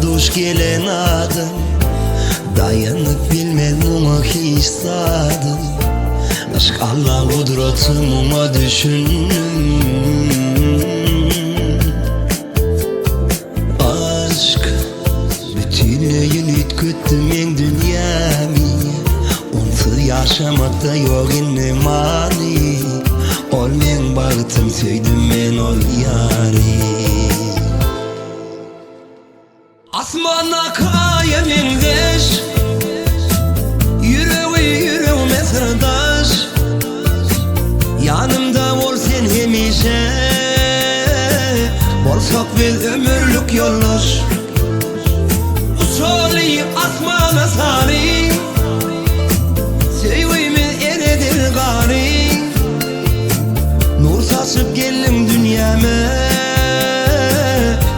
duş gelen adam Daýanyp bilmez muňa hiç zadam Yşk Allaň gudraty muňa düşündim Aşk Bütinleýin üýtgetdi meň dünýämi Onsuz ýaşamakda ýok indi many Ol meň bagtym söýdüm men ol ýary. Asmandaky aýa meňzeş Ýüregi ýüregime syrdaş Ýanymda bol sen hemişe Bolsak biz ömürlik ýoldaş Uçaly asmana sary Söýgimiz eredir gary Nur saçyp geldiň dünýäme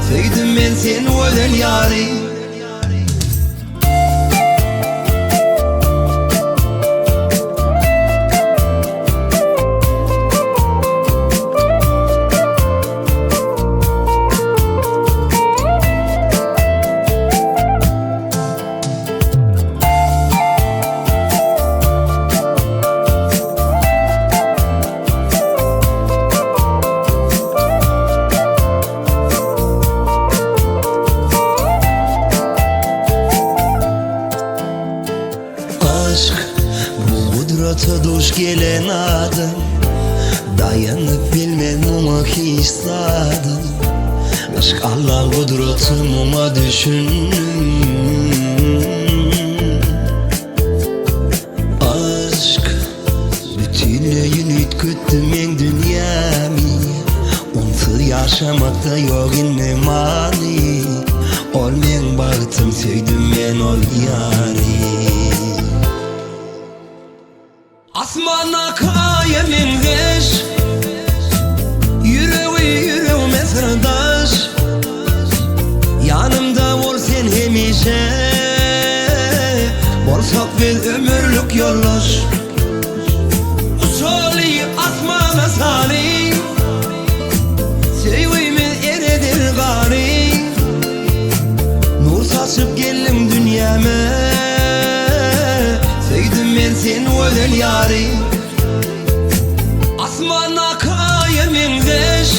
Söýdüm men seni gözel ýary. Aşk bu gudrata duş gelen adam Daýanyp bilmez muňa hiç zadam Yşk Allaň gudraty muňa düşündim Aşk Bütinleýin üýtgetdi meň dünýämi Onsuz ýaşamakda ýok indi many Ol meň bagtym söýdüm men ol ýary. Asmandaky aýa meňzeş Ýüregi ýüregime syrdaş Ýanymda bol sen hemişe Bolsak biz ömürlik ýoldaş Uçaly asmana sary Söýgimiz eredir gary Nur saçyp geldiň dünýäme Söýdüm men seni gözel ýary Asmandaky aýa meňzeş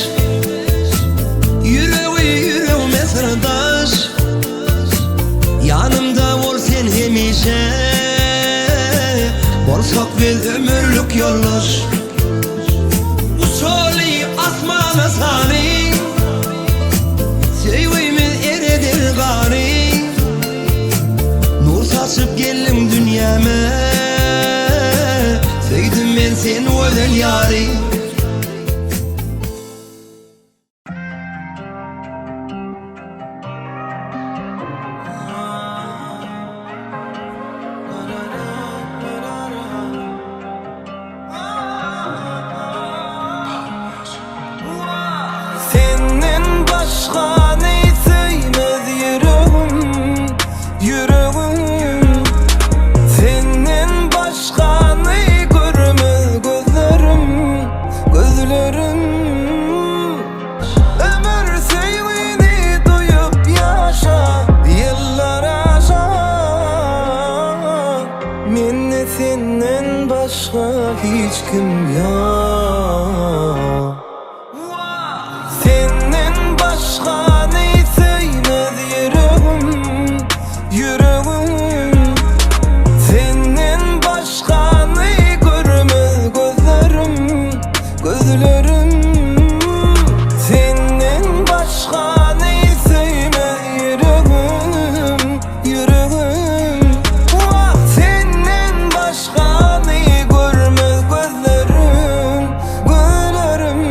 Ýüregi ýüregime syrdaş Ýanymda bol sen hemişe Bolsak biz ömürlik ýoldaş Uçaly asmana sary Söýgimiz eredir gary Nur saçyp geldiň dünýäme Söýdüm men seni gözel ýary. Senden başgany söýmez ýüregim, ýüregim Senden başgany görmez gözlerim, gözlerim Ömür söýgini duýup ýaşa, ýyllar aşa Mende senden başga hiç kim ýok. Senden başgany söýmez ýüregim, ýüregim. Senden başgany görmez gözlerim, gözlerim. Senden başgany söýmez ýüregim, Ýüregim, wah, senden başgany görmez gözlerim, gözlerim.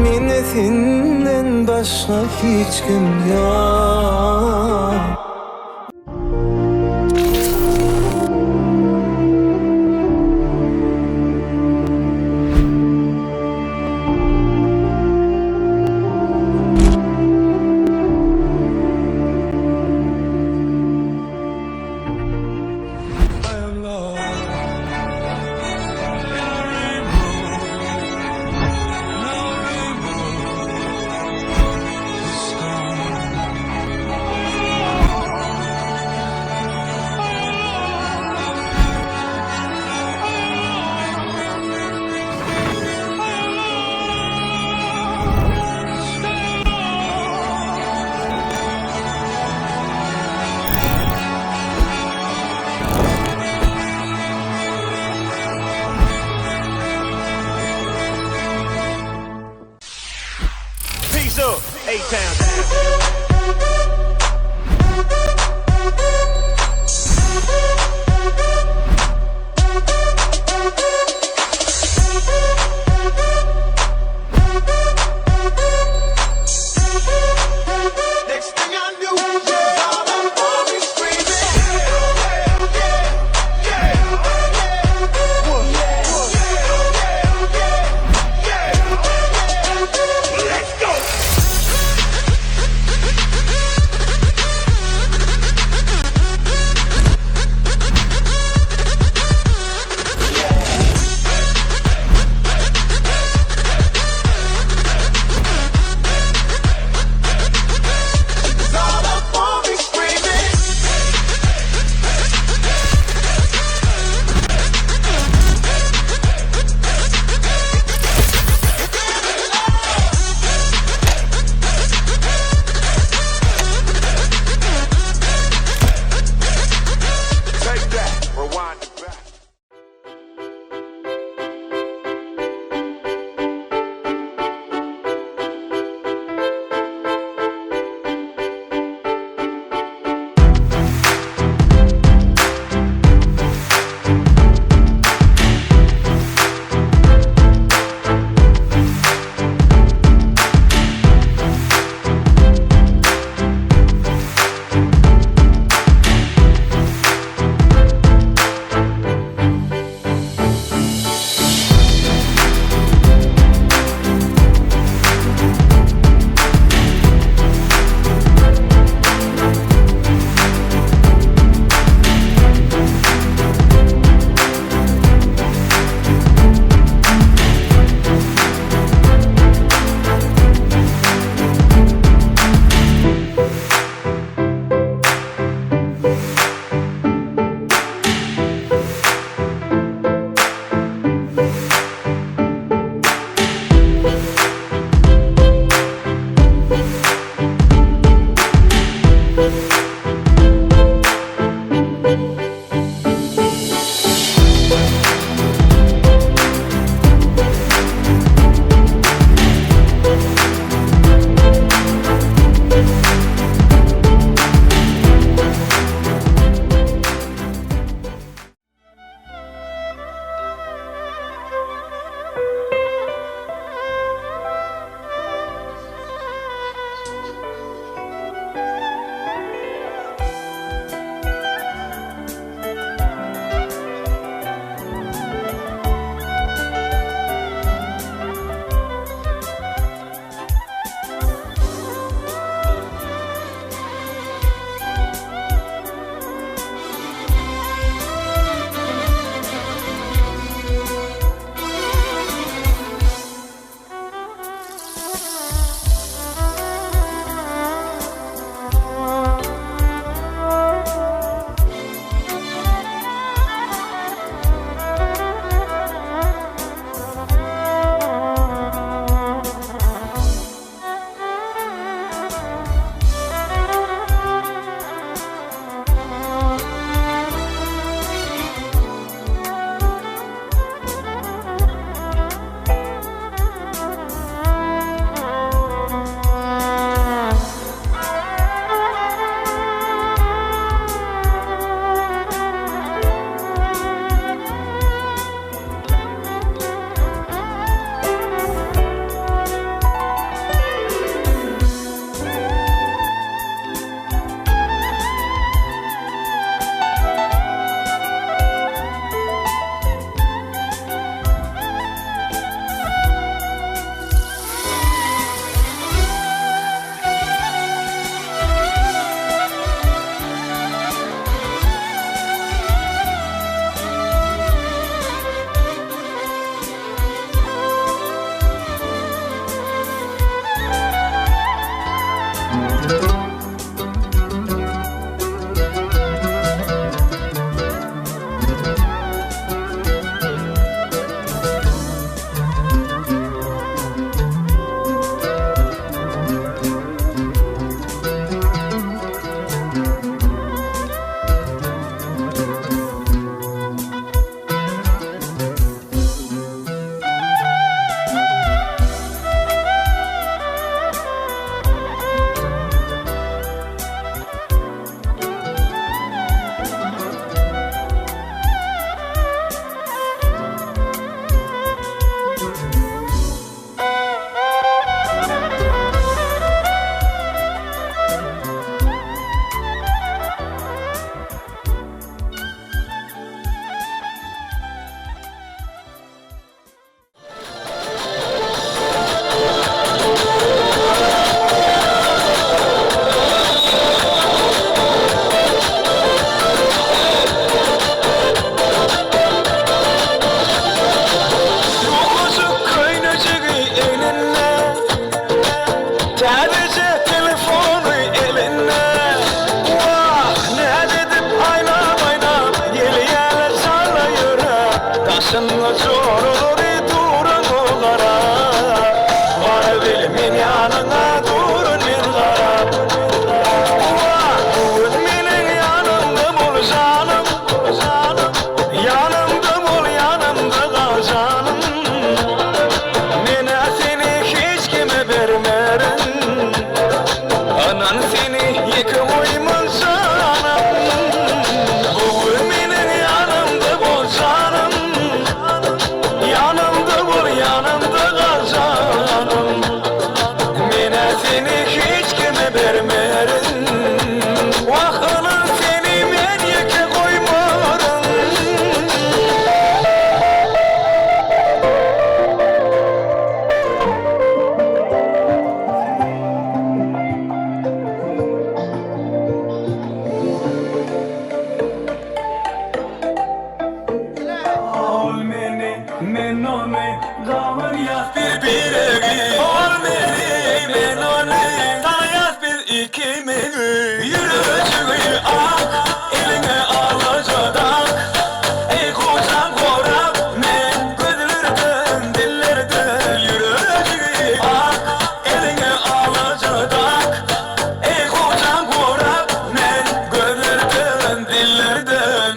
Mende senden başga hiç kim ýok. Let's go! Gawurýas bir biregi Ol meni, men ony Tanaýas biz ikimizi Ýürejigi ak, eliňe alaja dak Eý gojaň gorap men Gözlerden, dillerden Ýürejigi ak, eliňe alaja dak Eý gojaň gorap men Gözlerden, dillerden.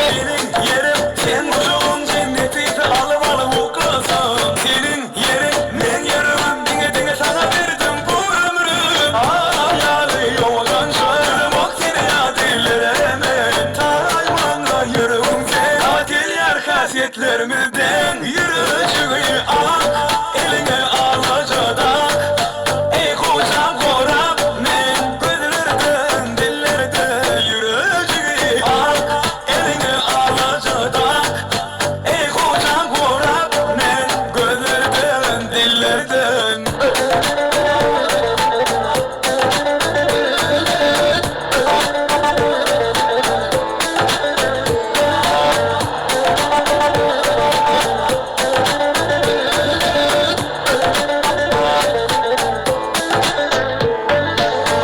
Meniň ýerim seň gujagyň jenneti alyp alyp uklasam Seniň ýeriň meň ýüregim diňe diňe saňa berdim bu ömrüm Aýaly owadan şaýrymok seni ýat eýleremen Taý maňa ýüregiň sen Gabat gelýär häsiýetlerimizden Ýürejigi ak eliňe alaja dak Eý gojam gorap men gözlerden dillerden Ýürejigi ak eliňe alaja dak Eý gojam gorap men gözlerden dillerden.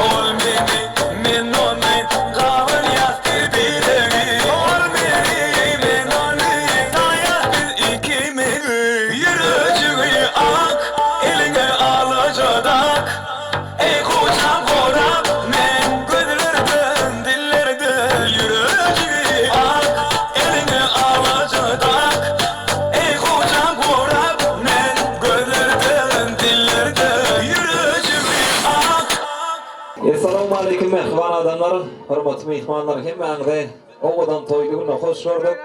Ol meni, men ony, gabyrýas bir-biregi. Ol meni, men ony, tanaýas biz ikimizi. Ýürejigi ak, eliňe alaja dak. Eý gojam gorap men gözlerden, dillerden. Ýürejigi ak, eliňe alaja dak. Eý gojam gorap men gözlerden, dillerden. Ýürejigi ak. Essalawmaleýkim mähriban adamlar, hormatly myhmanlar hemmäňizi owadan toýly günde hoş gördük.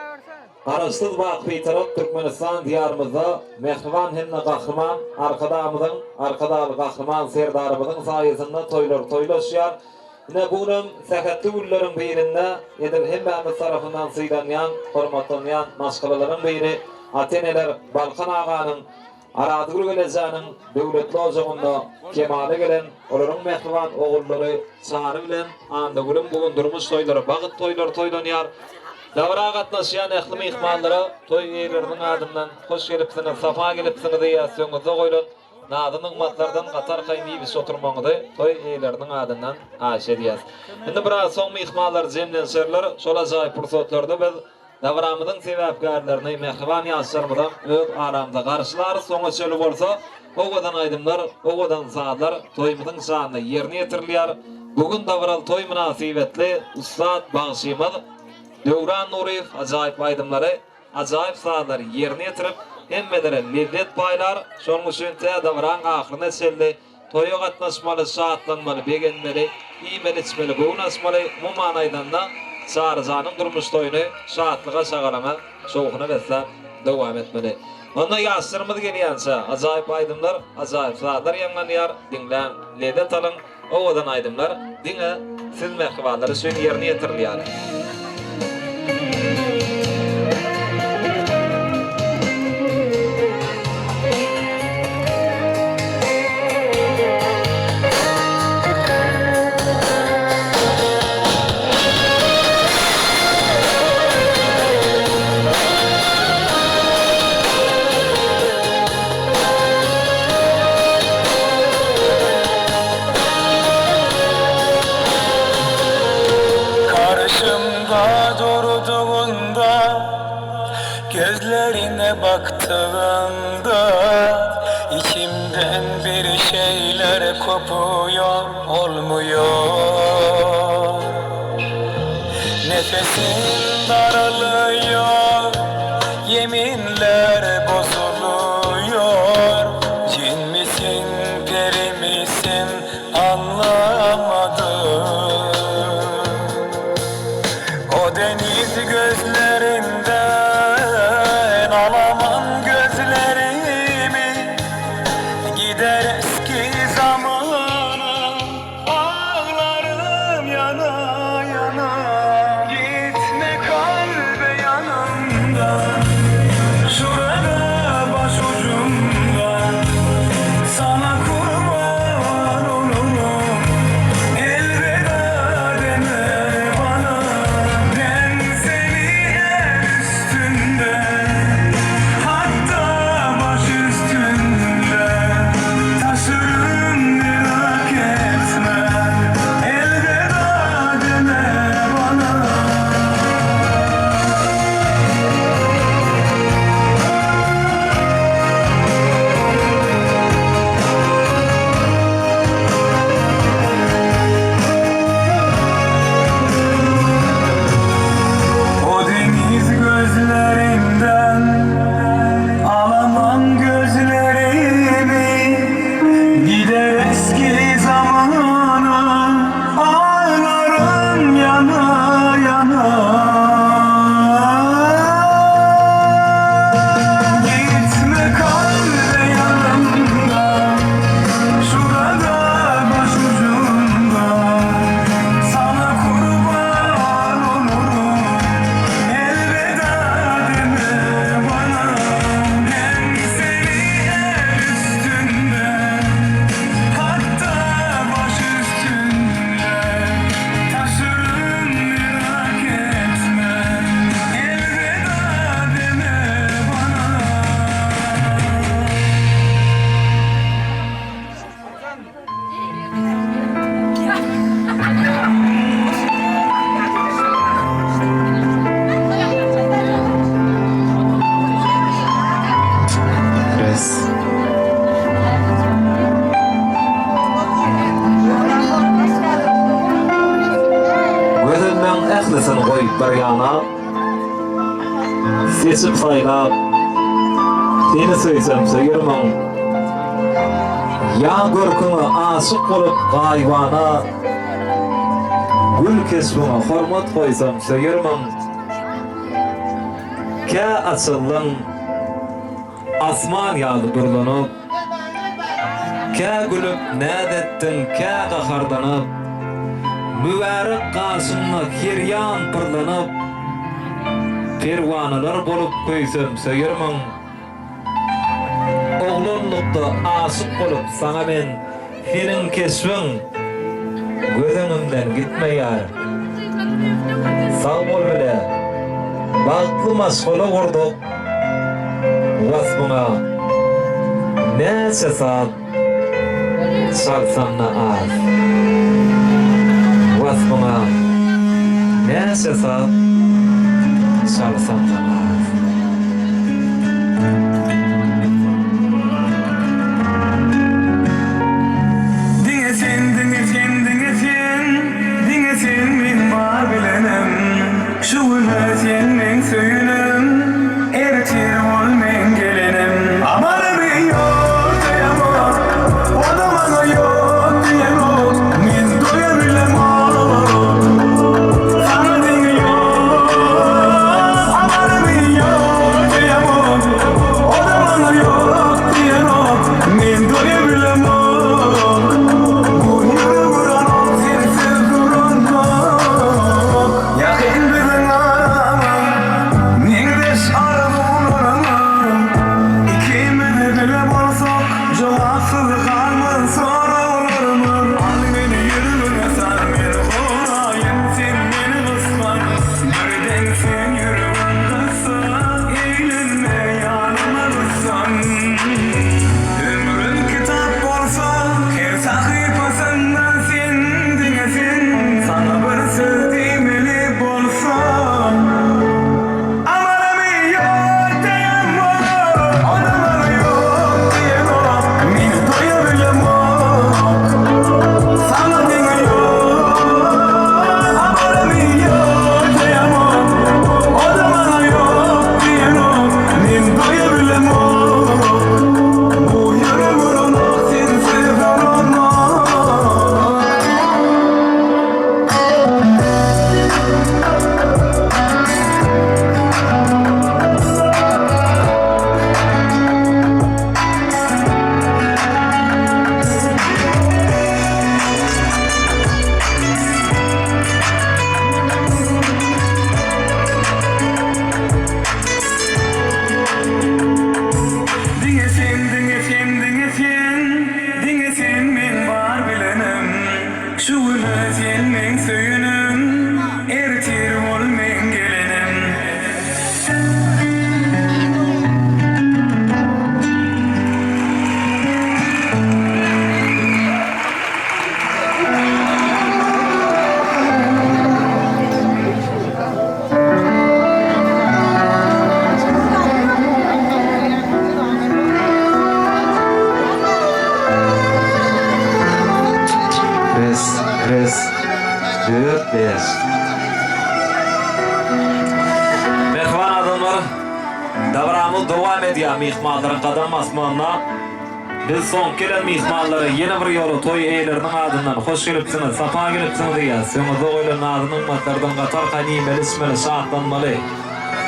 Garaşsyz baky Bitarap Türkmenistan Diýarymyzda mähriban hem-de Gahryman Arkadagymyzyň, Arkadagly Gahryman Serdarymyzyň saýasynda toýlar toýlaşýar. Ine, bu günem sähetli günleriň birinde edil hemmämiz tarapyndan sylanýan, hormatlanýan maşgalalaryň biri ata-eneler Balkan aganyň, Arazgül gelejäniň döwletli ojagynda kemala gelen olaryň mähriban ogullary Çary bilen Annagülüň bu gün durmuş toýlary, bagt toýlary toýlanýar. Dabara gatnaşýan ähli myhmanlara toý eýeleriniň adyndan hoş gelipsiňiz, sapa gelipsiňiz diýýäs, öňüňizde goýlan nazy-nygmatlardan gaty arkaýyn iýip-içip oturmagyňyzy toý eýeleriniň adyndan haýyş edýäs. Indi biraz soň myhmanlar jemlenişerler, şol ajaýyp pursatlarda biz Dabaramyzyň sebäpkärlerini, mähriban ýaşlarymyzam öz aramyzda garşylarys. Oňa çenli bolsa owadan aýdymlar, owadan sazlar toýumyzyň şanyna ýerine ýetirilýär. Bu gün dabaraly toý mynasybetli ussat bagşymyz Döwran Nuryýew ajaýyp aýdymlary, ajaýyp sazlary ýerine ýetirip, hemmelere lezzet paýlar. Şonuň üçin tä dabaraň ahyryna çenli Toýa gatnaşmaly, şatlanmaly, begenmeli, iýmeli-içmeli, göwün açmaly, umuman aýdanda, Çaryjanyň durmuş toýuny şatlyga-şagalaňa, şowhuna besläp dowam etmeli. Onda ýaşlarymyz gelýänçä, ajaýyp aýdymlar, ajaýyp sazlar ýaňlanýar, diňläň, lezzet alyň, owadan aýdymlar diňe siz mähribanlar üçin ýerine ýetirilýär. Karşımda durduğunda Gözlerine baktığımda İçimden bir şeyler kopuyor olmuyor Nefesim daralıyor Yeminler bozuluyor Cin misin peri misin anlamadım O deniz gözlerinden alamam gözlerimi Gider eski zamana ağlarım yana yana Gitme kalbe yanımda. bir ýana, Seçip saýlap, seni söýsem söýermiň? Ýa görküňe aşyk bolup gaýybana, Gül keşbiňe hormat goýsam söýermiň? Kä açyldyň asman ýaly durlanyp, Kä gülüp näz etdiň, kä gaharlanyp, Mübärek gaşyňda her ýan pyrlanyp, Perwanalar bolup köýsem söýermiň? Oglanlykda aşyk bolup saňa men Seniň keşbiň göz öňümden gitmeýär. Sag bol bile bagtly maşgala gurduk Waspyňa näçe saz çalsam-da az Waspyňa näçe saz çalsam-da az. Diňe sen, diňe sen, diňe sen, Diňe sen meň bar bilenim. Şu güne sen meň söýenim, Ertir bol meň gelinim. Amarymy ýok diýemok, O-da maňa ýok diýenok, Men doýa bilemok, Saňa deňi ýok. Amarymy ýok diýemok, O-da maňa ýok diýenok, Men doýa bilemok. Bu ýürek uranok, sensiz duranok. Ýakyn biziň aramyz, meňzeş arzuwlarymyz. Ikimiz bile bolsak, jogapsyz galmaz soraglarymyz. Al meni ýüregiňe sal, men goraýyn, sen meni gysgan. Birden sen ýüregim gyssa, eglenme ýanyma gyssan. Ömrüm kitap bolsa, her sahypasynda sen, diňe sen. Saňa bir söz diýmeli bolsam. Amalamy ýok diýemok, onamam ýok diýemok. Men doýa bilemok, saňa deňi ýok. Amalamy ýok diýemok, onamam ýok diýemok. Men doýa bilemok, bu ýürek uranok, sensiz uranok. Diňe sen, diňe sen, diňe sen, Diňe sen meň bar bilenim. Şu güne sen meň söýenim, Ertir bol meň gelinim. Res, res, dört, beş. Mähriban adamlar, dabaramyz dowam edýär myhmanlaryň gadam basmagynda. Biz soňky gelen myhmanlara ýene bir ýola toý eýeleriniň adyndan hoş gelipsiňiz, sapa gelipsiňiz diýýäs. Öňüňizde goýlan nazy-nygmatlardan gatarkan iýmeli-içmeli, şatlanmaly.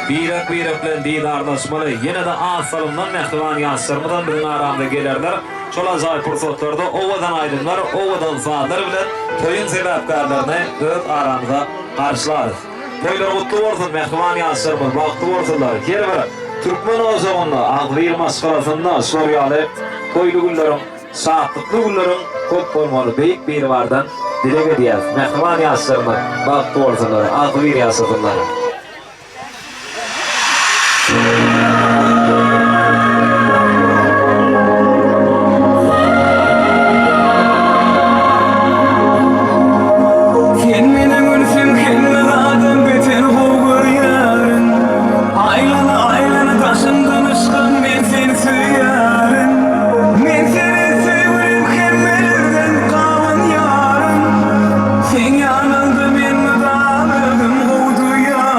Birek-birek bilen didarlaşmaly. Ýene-de az salymdan mähriban ýaşlarymyzam biziň aramyza gelerler. Şol ajaýyp pursatlarda owadan aýdymlar, owadan sazlar bilen toýuň sebäpkärlerini öz aramyza garşylarys. Toýlar gutly bolsun, mähriban ýaşlarymyz bagtly bolsunlar! Her bir türkmen ojagynda, agzybir maşgalasynda şular ýaly toýly günleriň, şatlykly günleriň köp bolmagyny Beýik Biribardan dileg edýäris. Mähriban ýaşlarymyz bagtly bolsunlar, agzybir ýaşasynlar! Sen meniň ülsüm hemme zadam beter gowy görýärin Aýlana aýlana daşymdan yşkym men seni söýýärin Men seni söýgülim hemmelerden gabanýaryn Seň ýanyňda men mydam özüm gowy duýýaryn.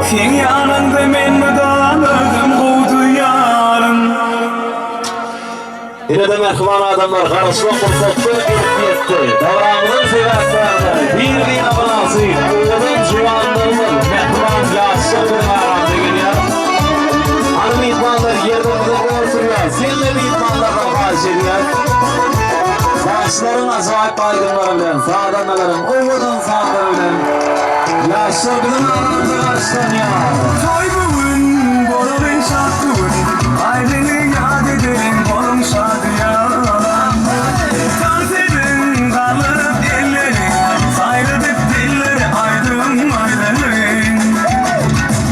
Seň ýanyňda men mydam özüm gowy duýaryn. Ine-de mähriban adamlar garaşylan pursatda gelip ýetdi. Dabaramyzyň sebäpkärleri, bir-birine mynasyp, owadan juwanlarymyz, mähriban ýaşlar biziň aramyza gelýär. Hany myhmanlar ýerlerinde oturýar. Hemme myhmanlardan haýyş edýäs. Bagşylaryň ajaýyp aýdymlary bilen, sazandalaryň owadan sazlary bilen ýaşlar biziň aramyzda garşylanýar. Toý bu gün, bolalyň şat bu gün, Aýdyny ýat edeliň, boluň şadyýan. Tans ediň, galdyryp elleri, Saýradyp dilleri, aýdym aýdalyň.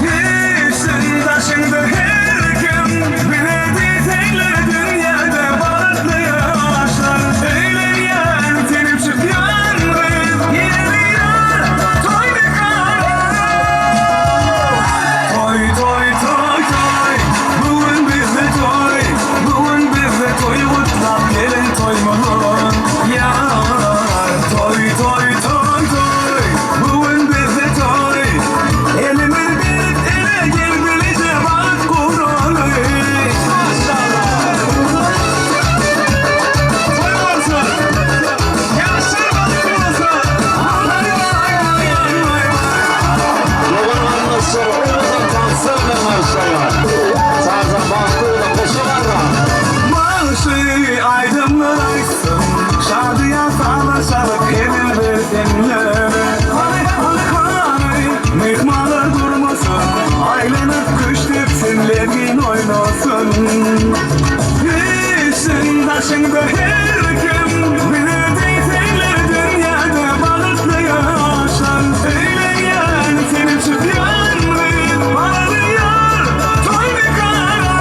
Düşsün daşyňda her kim, Bize diýseňler dünýäde bagtly ýaşlar. Öýlenýän, tenip çykýan gyz, Ýerýär toý mekana. Toý, toý, toý, toý, bu gün bizde toý, Bu gün bizde toý gutlap gelen toýmyz, ýar. Toý, toý, toý, toý, bu gün bizde toý, Elimiz berip ele gel bileje bagt guraly. Toý bolsun! Ýaşlar bagtly bolsun! Aý, aý, aý, aý, aý. Dogan garyndaşlar owadan tanslar bilen garşylanýar. Sazam bagtly bolan goşa garra. Bagşy aýdymlar aýtsyn, Şadyýan sazlar çalyp hezil bersinler. Hany, hany, hany, myhmanlar durmasyn, Aýlanyp küşt depsin, lezgin oýnasyn. Üýşsün daşyňda her kim, Bize diýseňler dünýäde bagtly ýaşlar. Öýlenýän, tenip çykýan gyz, Barýar toý mekana.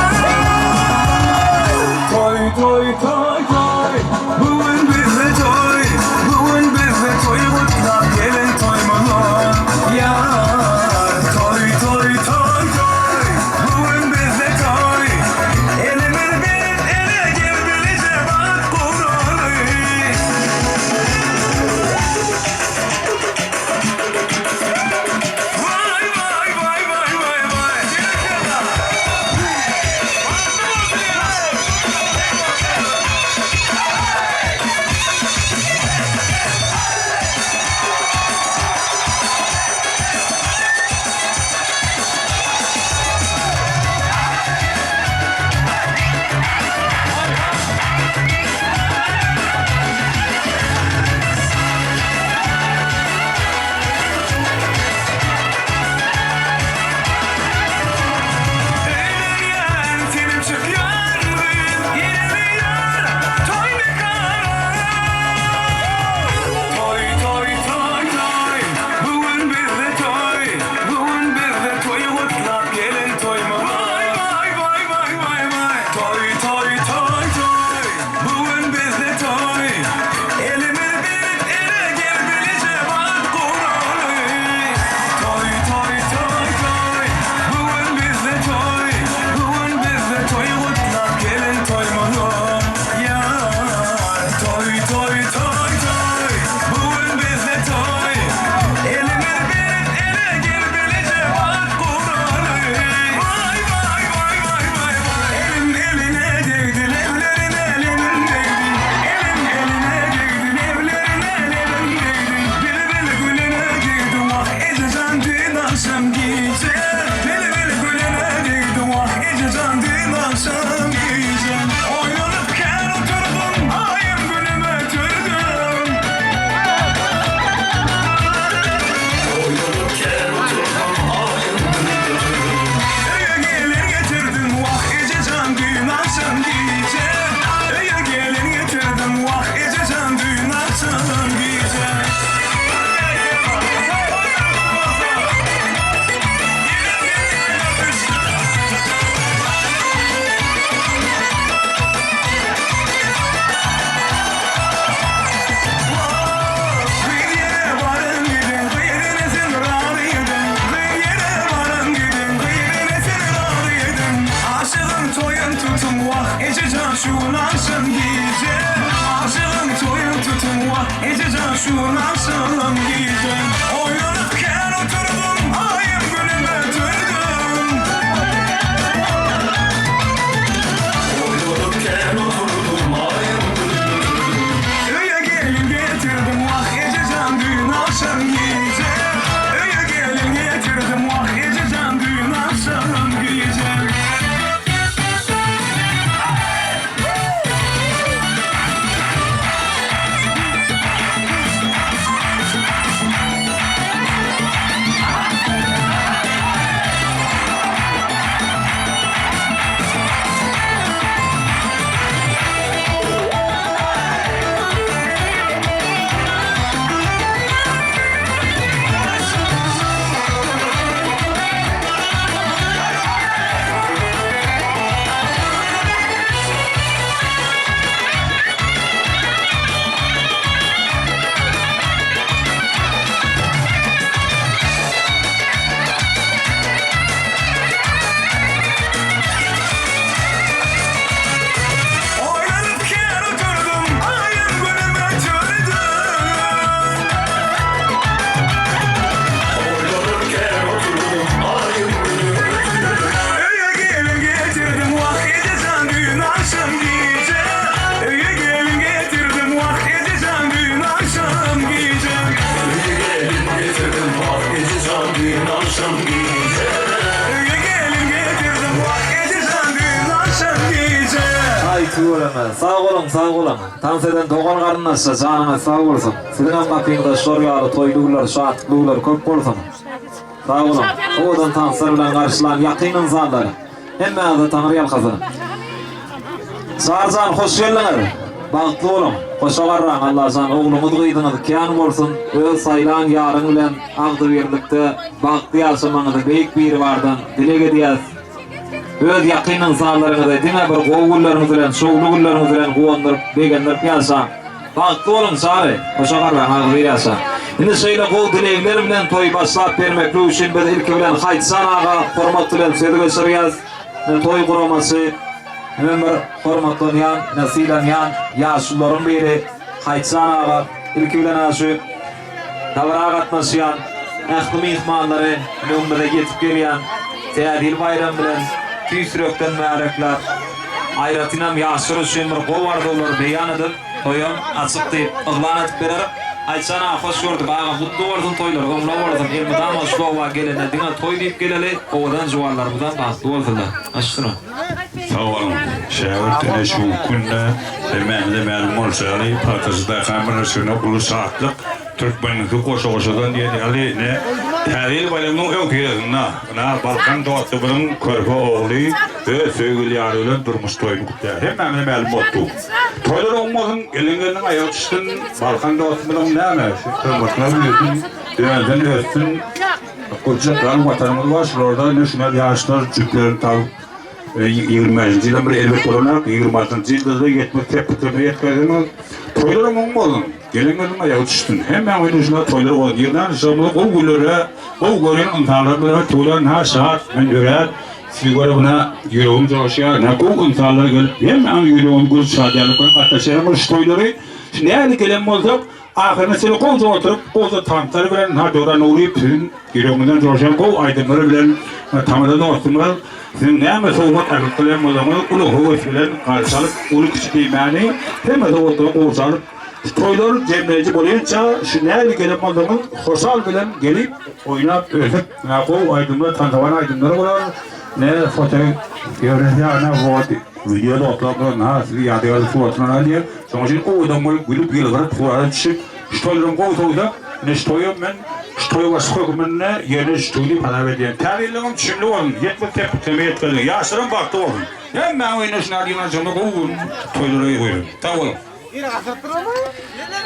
Toý, toý, toý, toý, bu gün bizde toý, Bu gün bizde toý gutlap gelen toýmyz, ýar. Toý, toý, toý, toý, bu gün bizde toý, Elimiz berip ele gel bileje bagt guraly. Waý, waý, waý, waý, waý, waý. Berekella. Bagtly bolsun ýaşlar. Öýlenýän, tenip çykýan gyz, Ýerýär toý mekana. Toý, toý, toý, toý, bu gün bizde toý, Bu gün bizde toý gutlap gelen toýmyz. Waý, waý, waý, waý, waý, waý. Toý, toý, toý, toý, bu gün bizde toý, Elimiz berip ele gel bileje bagt guraly. Toý, toý, toý, toý, bu gün bizde toý, Bu gün bizde toý gutlap gelen toýmyz, ýar. Toý, toý, toý, toý, bu gün bizde toý, Elimiz berip ele gel bileje bagt guraly. Waý, waý, waý, waý, waý, waý. Elim eline degdi, leblerine lebim degdi. Elim eline degdi, leblerine lebim degdi. Bilbil gülüne degdi, wah ejejan dün agşam gije. Bilbil gülüne degdi, wah ejejan dün agşam gije. Oýlanyp kän oturdum, aýym günüme ötürdüm. Oýlanyp kän oturdum, aýym günüme ötürdüm. Öýe gelin getirdim, wah ejejan dün agşam gije. Öýe gelin getirdim, wah ejejan dün agşam gije. Bir ýere baryň gidiň, gyzyny sen razy ediň. Bir ýere baryň gidiň, gyzyny sen razy ediň. Aşygyň toýun tutuň, wah ejejan şu agşam gije. Aşygyň toýun tutuň, wah ejejan şu agşam gije. Oýlanyp kän oturdum, aýym günüme ötürdüm. Dün agşam gije. Öýe gelin getirdim wah ejejan Dün agşam gije. Aý tüweleme. Sag boluň, sag boluň. Tans eden dogan garyndaşlar janyňyz sag bolsun. Siziňem gapyňyzda şor ýaly toýly günler, şatlykly günler köp bolsun. Sag boluň. Owadan tanslar bilen garşylan ýakyn ynsanlar. Hemmäňize Taňry ýalkasyn. Çaryjan hoş geldiňiz. Bagtly boluň. Hoşa garraň Allajan ogluňyz gyzyňyz kän bolsun. Öz saýlan ýaryň bilen agzybirlikde bagtly ýaşamagyňyzy beýik Biribardan dileg edýäs. Öz ýakyn ynsanlaryňyzy diňe bir gowy günleriňiz bilen, şowly günleriňiz bilen guwandyryp, begendirip ýaşaň. Bagtly boluň Çary, hoşa garraň, agzybir ýaşaň. Indi şeýle gowy dilegler bilen toýy başlap bermeklik üçin biz ilki bilen Haýtjan aga hormat bilen sözi geçirýäs. Ine toý guramaçy, hemem bir hormatlanýan, ine sylanýan ýaşulularyň biri Haýtjan aga ilki bilen-ä şu Dabara gatnaşýan ähli myhmanlary öňümize ýetip gelýän Täze ýyl baýramy bilen tüýs ýürekden mübärekläp, aýratynam ýaşlar üçin bir gowy arzuwlary beýan edip, toýam açyk diýip yglan edip berer. Aýtjan aga hoş gördük agam gutly bolsun toýlar öňle bolsun elmydama şu oba gelende diňe toý diýip geleli owadan juwanlarymyzam bagtly bolsunlar. Aç şuny. Sag boluň. Şägirt ene şu günde hemmämize mälim bolşy ýaly, Pagtaçy daýhan birleşigine uly şatlyk, türkmeniňki goşa-goşadan diýen ýaly ine, Täze ýyl baýramynyň öňüsyrasynda, ynha, Balkan dostumyzyň körpe ogly öz söýgüli ýary bilen durmuş toýuny gutlaýar. Hemmämize mälim bolupdy. Toýlar oň bolsun, gelin-gelniň aýagy düşsün, Balkan dostumyzyň näme, şu hormatyna büýüsün, dönsün, össün. Gurjak ýaly watanymyz bar, şularda ine şular ýaşlar jüplerini tabyp, 25-nji ýyldan bir elbet bolanok, 26-njy ýylda-da ýetmek sepgitlerine ýetmeseňiz, toýlaram oň bolsun, gelen-gelniň aýagy düşsün. Hemmäň öýünde şular toýlar bolsun. Ýygnan şomly gowy günlere, gowy görýän ynsanlar bilen toýlan ha şat, men örän sizi görüp ine ýüregim joşýar. Ine gowy ynsanlar gelip hemmäň ýüregini gül şadyýanlyk bilen gatnaşýarmyş şu toýlary. Şu näli gelen bolsak, Ahyrynda şeýle gowja oturyp, gowja tanslar bilen, ha Döwran Nuryýew siziň ýüregiňizden joşan gowy aýdymlary bilen tamada dostumyz siziň näme sowgat äkidip bilen bolsaňyz uly höwes bilen garşy alyp, uly-kiçi diýmäni hemme sowgatlary gowja alyp, şu toýlar jemleýji bolýança şu nähili gelen bolsaňyz hoşal bilen gelip, oýnap, ösüp, ha gowy aýdymlar, tansawan aýdymlar bolar, ne foto ýöne ýa wideo dostlar bilen ha sizi ýadygärlik suratyna alýar. Şonuň üçin owadan bolup, gülüp, ýylgyryp, surata düşüp, şu toýlaryň gowy sowsak, ine şu toýam men şu toýa başlyk hökmünde ýerine düşdügi diýip hasap edýän. Täze ýylyňam düşümli bolsun, ýetmez sepgitlerine ýetmezlige, ýaşlaram bagtly bolsun. Hemmäň öýünde şuny ýaly ýygnanyşanda gowy gün toýlara goýuň. Sag boluň.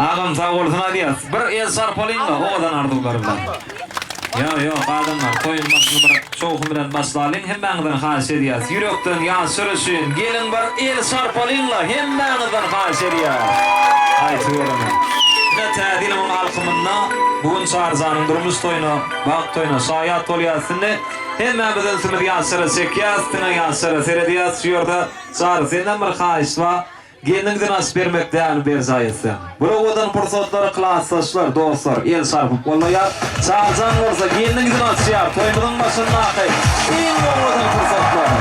Agam sag bolsun aýdýas. Bir el çarpalyňda owadan arzuwlar bilen. Ýok ýok adamlar toýuň başyny bir şowhun bilen başlalyň hemmäňizden haýyş edýäs ýürekden ýaşlar üçin geliň bir el çarpalyňla hemmäňizden haýyş edýäs. Aý tüweleme. Ine täze ýylyň alkymynda bu gün Çaryjanyň durmuş toýuna bagt toýuna şaýat bolýas indi hemmämiz ünsümizi ýaşlara çekýäs diňe ýaşlara seredýäs şu ýerde Çary senden bir haýyş bar Gelniňden aç bermek däbi berjaý etseň. Bir owadan pursatlary klasdaşlar, dostlar el çarpyp gollaýar. Çarjan bolsa gelniňden açýar toýumyzyň başyndaky iň owadan pursatlary.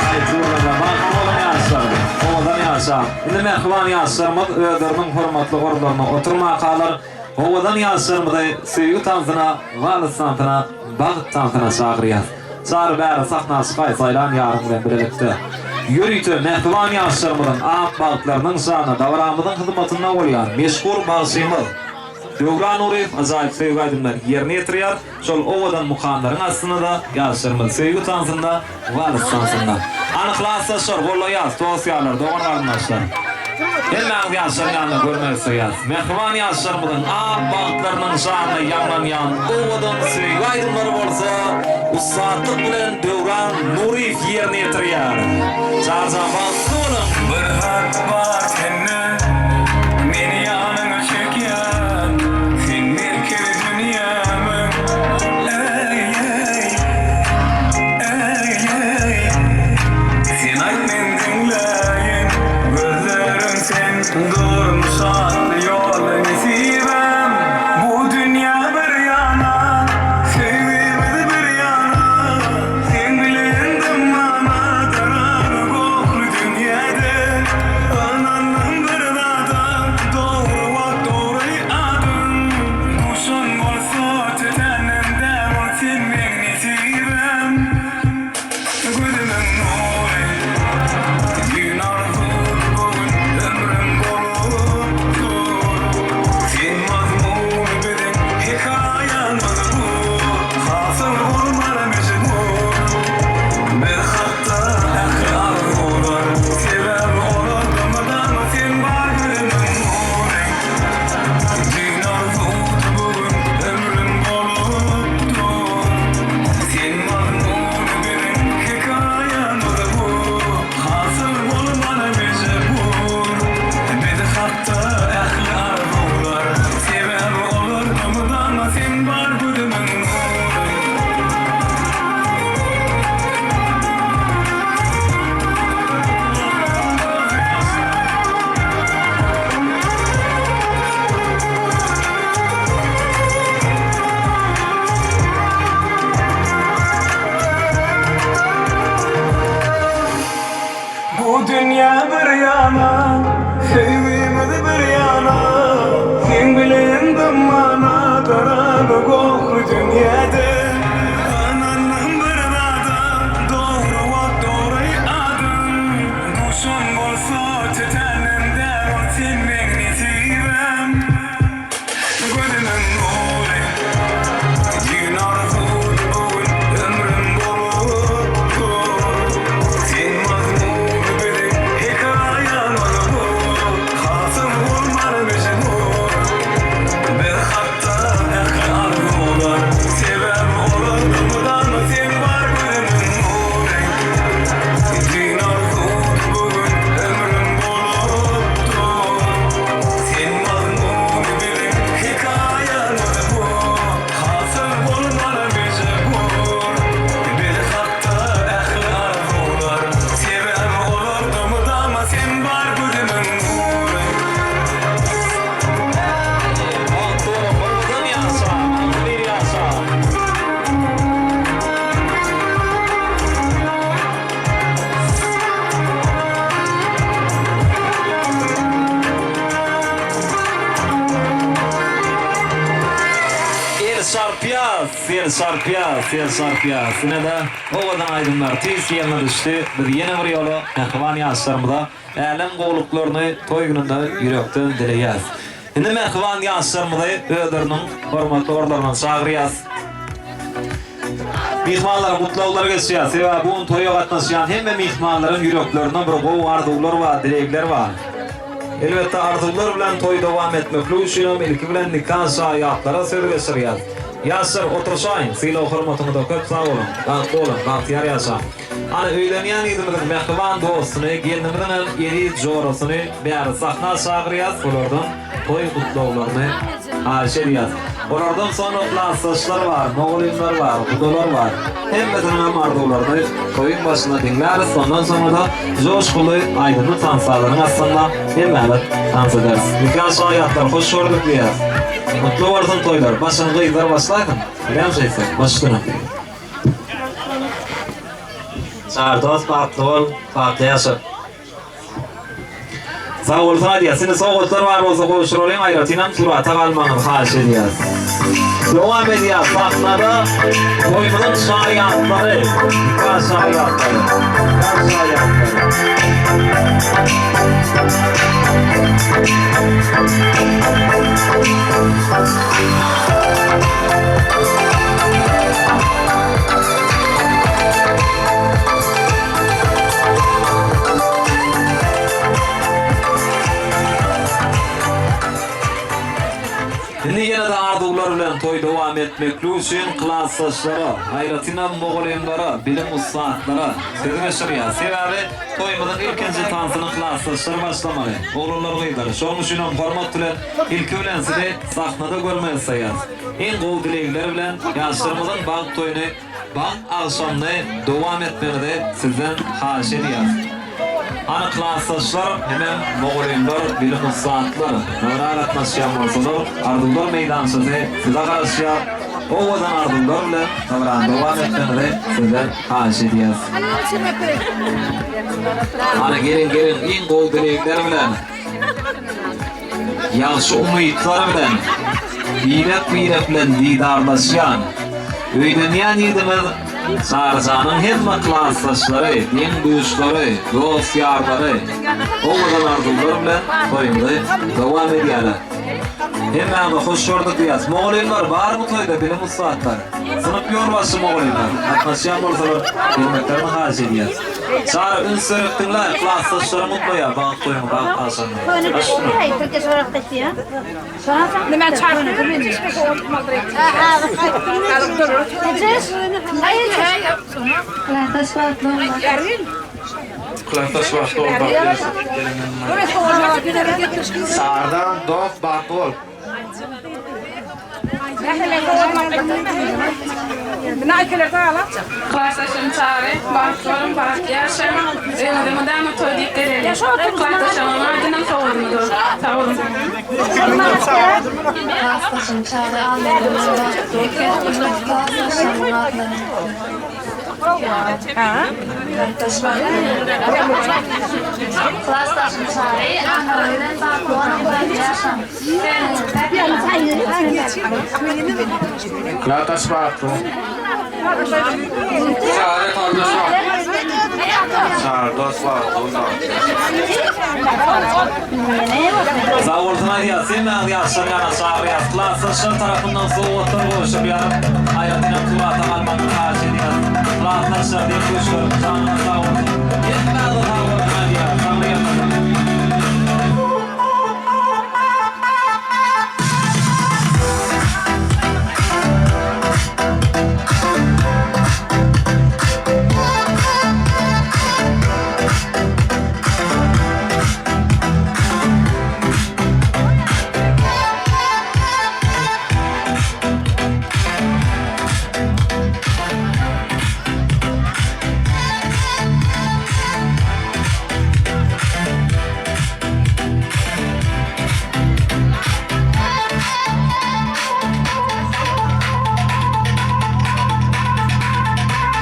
Aý tüweleme bagtly boluň ýaşlar. Owadan ýaşaň. Indi mähriban ýaşlarymyz özleriniň hormatly orunlarynda oturmakalar. Owadan ýaşlarymyzy söýgi tansyna, wals tansyna, bagt tansyna çagyrýas. Çary bäri sahna çykaý saýlan ýaryň bilen bilelikde. Ýörite mähriban ýaşlarymyzyň ak bagtlarynyň şanyna dabaramyzyň hyzmatynda bolýan meşhur bagşymyz Döwran Nuryýew ajaýyp söýgi aýdymlary ýerine ýetirýär. Şol owadan mukamlaryň astynda-da ýaşlarymyz söýgi tansynda, wals tansynda. Any klasdaşlar, gollaýas, dost-ýarlar, dogan-garyndaşlar. Hemmäňizi ýaşlaryň ýanynda görmek isleýäs. Mähriban ýaşlarymyzyň ak bagtlarynyň şanyna ýaňlanýan owadan söýgi aýdymlary bolsa ussatlyk bilen Döwran Nuryýew ýerine ýetirýär. Jar-jan bagtly boluň! Bir zat bar sende Meni ýanyňa çekýän Sen merkezi dünýämiň Eý-eý Eý-eý Sen aýt men diňläýin Gözlerim sen Durmuş atly ýol nesibäm Bu dünýä bir ýana Söýgimiz bir ýana Seň bilen dymman Garaňy gokly tün. bir ýana, Söýgimizi bir ýana, Seň bilen dymmana Garaňky gohly dünýäde. Ynandym bir zada, Dogry wagt dogry adam. Duşan bolsa tötänden däl ol sen meň nesibäm. Gözümiň nury, Düýn arzuwdy bu gün ömrüm bolup dur. Sen mazmuny biziň hekaýamyz bu, Hasam bolmaly mejbur. Biz hakda ähli arzuwlar, Sebäbi olarda mydama sen bar gözümiň nury. Düýn arzuwdy bu gün ömrüm bolup dur. Sen mazmuny biziň hekaýamyz bu, Hasyl bolmaly mejbur. Biz hakda ähli arzuwlar, Sebäbi olarda mydama sen bar gözümiň nury. Bagtly boluň, owadan ýaşa, agzybir ýaşa! El çarpýas, el çarpýas, el çarpýas. Ine-de, owadan aýdymlar tüýs ýerine düşdi. Biz ýene bir ýola mähriban ýaşlarymyza älem gowulyklaryny toý gününde ýürekden dileýäs. Indi mähriban ýaşlarymyzy özleriniň hormatly orunlaryna çagyrýas. Myhmanlara gutlaglar geçýär. Sebäbi bu gün toýa gatnaşýan hemme myhmanlaryň ýüreklerinde bir gowy arzuwlar bar, dilegler bar. Elbetde arzuwlar bilen toý dowam etmeklik üçinem ilki bilen nika şaýatlara söz geçirýäs. Ýaşlar oturşaýyň, sylag-hormatyňyza köp sag boluň, bagtly boluň, bagtyýar ýaşaň. Ana öýlenýän ýigdimiziň mähriban dostuny, gelnimiziň hem eziz jorasyny bäri sahna çagyrýas, olardan toý gutlaglaryny haýyş edýäs. Olardan soňra klasdaşlar bar, mugallymlar bar, gudalar bar. Hemmesiniň hem arzuwlaryny toýuň başynda diňläris, ondan soňra-da joşguly aýdymly tansalaryň astynda hemmämiz tans ederis. Nika şaýatlar hoş gördük diýýäs. Gutly bolsun toýlar. Başyny gyzlar başlaýsyn. Bilýän şeýtseň, baş üstüne. Çary dost bagtly bol, bagtly ýaşa. Sag bolsun aýdýas. Indi sowgatlar bar bolsa gowşuralyň, aýratynam surata galmagyňyzy haýyş edýäs. Dowam edýäs sahnada toýumyzyň şaýatlary, nika şaýatlary, nika şaýatlary. Indi ýene-de arzuwlar bilen toý dowam etmeklik üçin klasdaşlara, aýratynam mugallymlara, bilim ussatlara söz geçirýär. Sebäbi toýumyzyň ilkinji tansyny klasdaşlar başlamaly, oglanlar gyzlar. Şonuň üçinem hormat bilen ilki bilen sizi sahnada görmek isleýäris. Iň gowy dilegler bilen ýaşlarymyzyň bagt toýuny Bagt agşamyny dowam etmegiňizi sizden haýyş edýäris. Hany klasdaşlar hemem mugallymlar, bilim ussatlar dabara gatnaşýan bolsalar, arzuwlar meýdançasy size garaşýar. Owadan arzuwlar bilen dabarany dowam etmegiňizi sizden haýyş edýäris. Hany geliň geliň iň gowy dilegler bilen. Ýagşy umytlar bilen birek-birek bilen didarlaşýan, öýlenýän ýigdimiz Çaryjanyň hemme klasdaşlary, deň-duşlary, dost-ýarlary owadan arzuwlar bilen toýumyzy dowam edýärler. Hemmäňizi hoş gördük diýýäs. Mugallymlar barmy toýda bilim ussatlar? Synp ýolbaşçy mugallymlar gatnaşýan bolsalar gelmeklerini haýyş edýäs. Çary üns berip diňle, klasdaşlaryň gutlaýar bagt toýuňy, bagt agşamyňy. Baş üstüne. Klasdaş bagtly bol bagtly ýaşa. Sardan dost bagtly bol. Klasdaşym Çary, bagtly boluň, bagtly ýaşaň. Öýüňize mydama toý diýip geleliň. Klasdaşymyň adynam sowgadymy dost. Sag boluň. Klasdaşym Çary Allamyň bagtly bol. Klasdaşlarymyň adyndan öpdüm. Klasdaş bagtly bol. Klasdaşym Çary, Annaly bilen bagtly boluň, bagtly ýaşaň. Klasdaş bagtly bol. Çary gardaş bagtly. Çary dost bagtly bol. Sag bolsun aýdýas, hemmäňiz ýaşlar ýaňa çagyrýas. Klasdaşlar tarapyndan sowgatlar gowşurylýar. Aýratynam surata galmagyňyzy haýyş edýäs. Klasdaşlar deň-duşlarym janyňyz sag bolsun. Hemmäňize sag bolsun aýdýas. Saglyk ýalkasyn.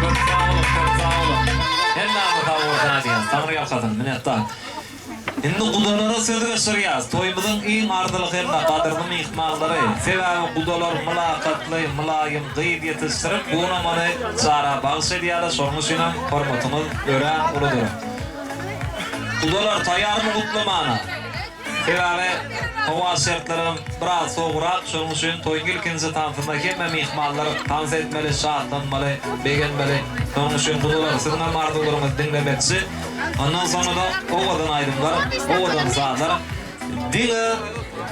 Köp sag boluň, köp sag boluň. Hemmäňize sag bolsun aýdýan. Taňry ýalkasyn, minnetdar. Indi gudalara söz geçirýäs. Toýumyzyň iň arzyly hem-de gadyrly myhmanlary. Sebäbi gudalar mylakatly, mylaýym gyz ýetişdirip, bu günam ony Çara bagyş edýärler, şonuň üçinem hormatymyz örän uludyr. Gudalar taýýarmy gutlamana? Sebäbi howa şertlerem biraz sowugrak, şonuň üçin toýuň ilkinji tansynda hemme myhmanlar tans etmeli, şatlanmaly, begenmeli. Şonuň üçin gudalar siziňem arzuwlaryňyzy diňlemekçi. Ondan soňra-da owadan aýdymlar, owadan sazlar diňe,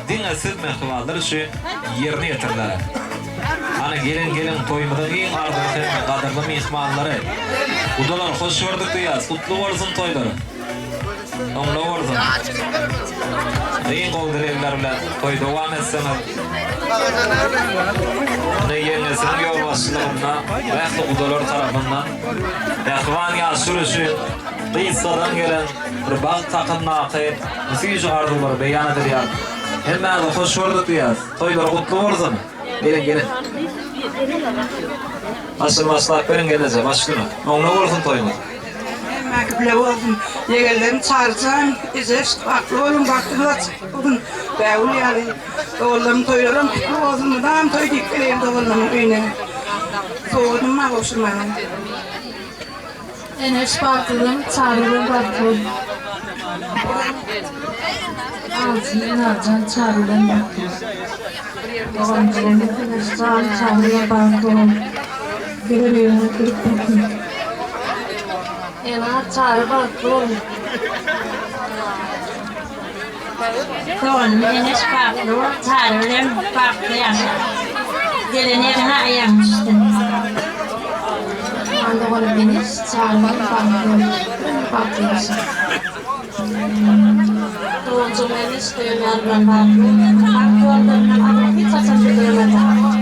diňe siz mähribanlar üçin ýerine ýetiriler. Hany geliň, geliň toýumyzyň iň arzyly hem gadyrly myhmanlary. Gudalar hoş gördük diýýäs, gutly bolsun toýlar. Soňuna bolsun. Iň gowy dilegler bilen toý dowam etseňiz. Ine ýeňňesiniň ýolbaşçylygynda ähli gudalar tarapyndan mähriban ýaşuly üçin gysgadan gelen bir bagt hakyndaky süýji arzuwlar beýan edilýär. Hemmäňizi hoş gördük diýýäris. Toýlar gutly bolsun. Geliň geliň. Başyny başlap beriň gelneje baş üstüne. Oňuna bolsun toýuňyz. Hemmäki bile bolsun. Ýegenlerim Çaryjan, Ejeş bagtly boluň, bagtyňyz açyk bolsun. Bägül ýaly doganlarymyň toýlaram gutly bolsun. Mydam toý diýip geleýin doganlarymyň öýüne. Sowgadym bar gowşurmaga. Eneş bagtlydyň, Çary bilen bagtly bol. Altyn Enarjan Çary bilen bagtly bol. Doganjygym Eneşjan Çary bilen bagtly bol. Gelen öýüňe girip gitsin. Enar Çary bagtly boluň. Doganym Eneş bagtly bol Çary bilen bagtly ýaşa. Gelen ýeriňe aýagyň düşsün. Doganym Eneş Çary bilen bagtly bol. Bagtly ýaşa. Doganjygym Eneş söýen bilen bagtly bol. Bagt ýollaryndan aňyň hiç haçan büdremez.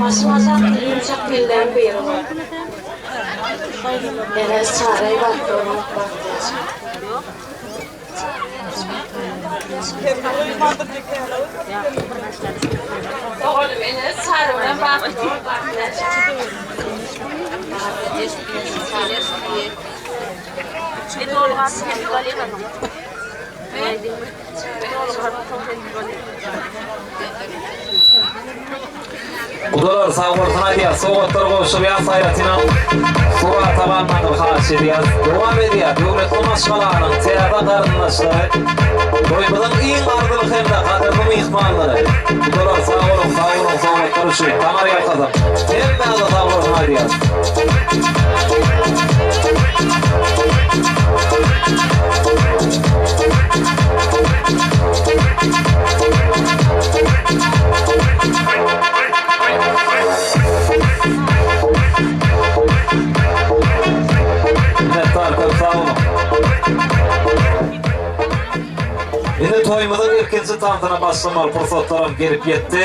Başyň aşak dili ýumşak pelleriň biri bol. Eneş Çary bagtly boluň bagtly ýaşa. Doganym Eneş Çary bilen bagtly bol bagtly ýaşa. Gudalar sag bolsun aýdýas, sowgatlar gowşurýas aýratynam surata galmagyny haýyş edýäs. Dowam edýär döwletli maşgalanyň täze garyndaşlary, toýumyzyň iň arzyly hem-de gadyrly myhmanlary. Gudalar sag boluň, sag boluň sowgatlar üçin. Taňry ýalkasyn. Hemmäňize sag bolsun aýdýas. Minnetdar köp sag boluň. Indi toýumyzyň ilkinji tansyna başlamaly pursatlaram gelip ýetdi.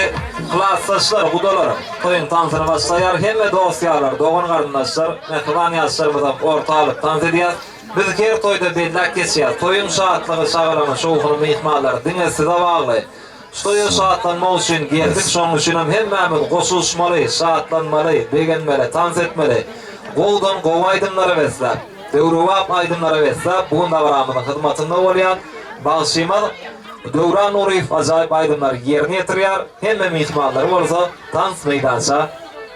Klasdaşlar, gudalar toýuň tansyny başlaýar. Hemme dost-ýarlar, dogan-garyndaşlar, mähriban ýaşlarymyzam orta alyp tans edýär. Biz her toýda belläp geçýäs. Toýuň şatlygy, şagalaňy, şowhuny myhmanlar diňe size bagly. Şu toýa şatlanmak üçin geldik, şonuň üçinem hemmämiz goşulyşmaly, şatlanmaly, begenmeli, tans etmeli. Gowudan gowy aýdymlara besläp. Döwrebap aýdymlara besläp, bu gün dabaramyzyň hyzmatynda bolýan bagşymyz Döwran Nuryýew ajaýyp aýdymlary ýerine ýetirýär, hemme myhmanlary bolsa tans meýdança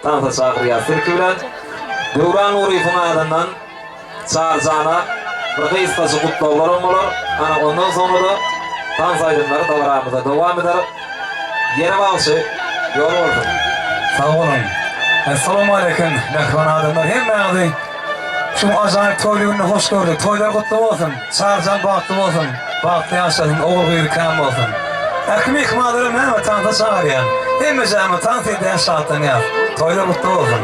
tansa çagyrýar. Ilki bilen Döwran Nuryýewiň adyndan Çaryjana bir gysgajyk gutlaglaram bolar. Ana ondan soňra-da tans aýdymlary dabaramyzda dowam eder. Ýere bagşy ýol bolsun. Sag boluň. Essalawmaleýkim mähriban adamlar hemmäňizi şu ajaýyp toýly günde hoş gördük. Toýlar gutly bolsun. Çaryjan bagtly bolsun. Bagtly ýaşasyn, ogul gyzy kän bolsun. Ähli myhmanlaram näme tansa çagyrýan. Hemmejämiz tans edýäs şatlanýas. Toýlar gutly bolsun.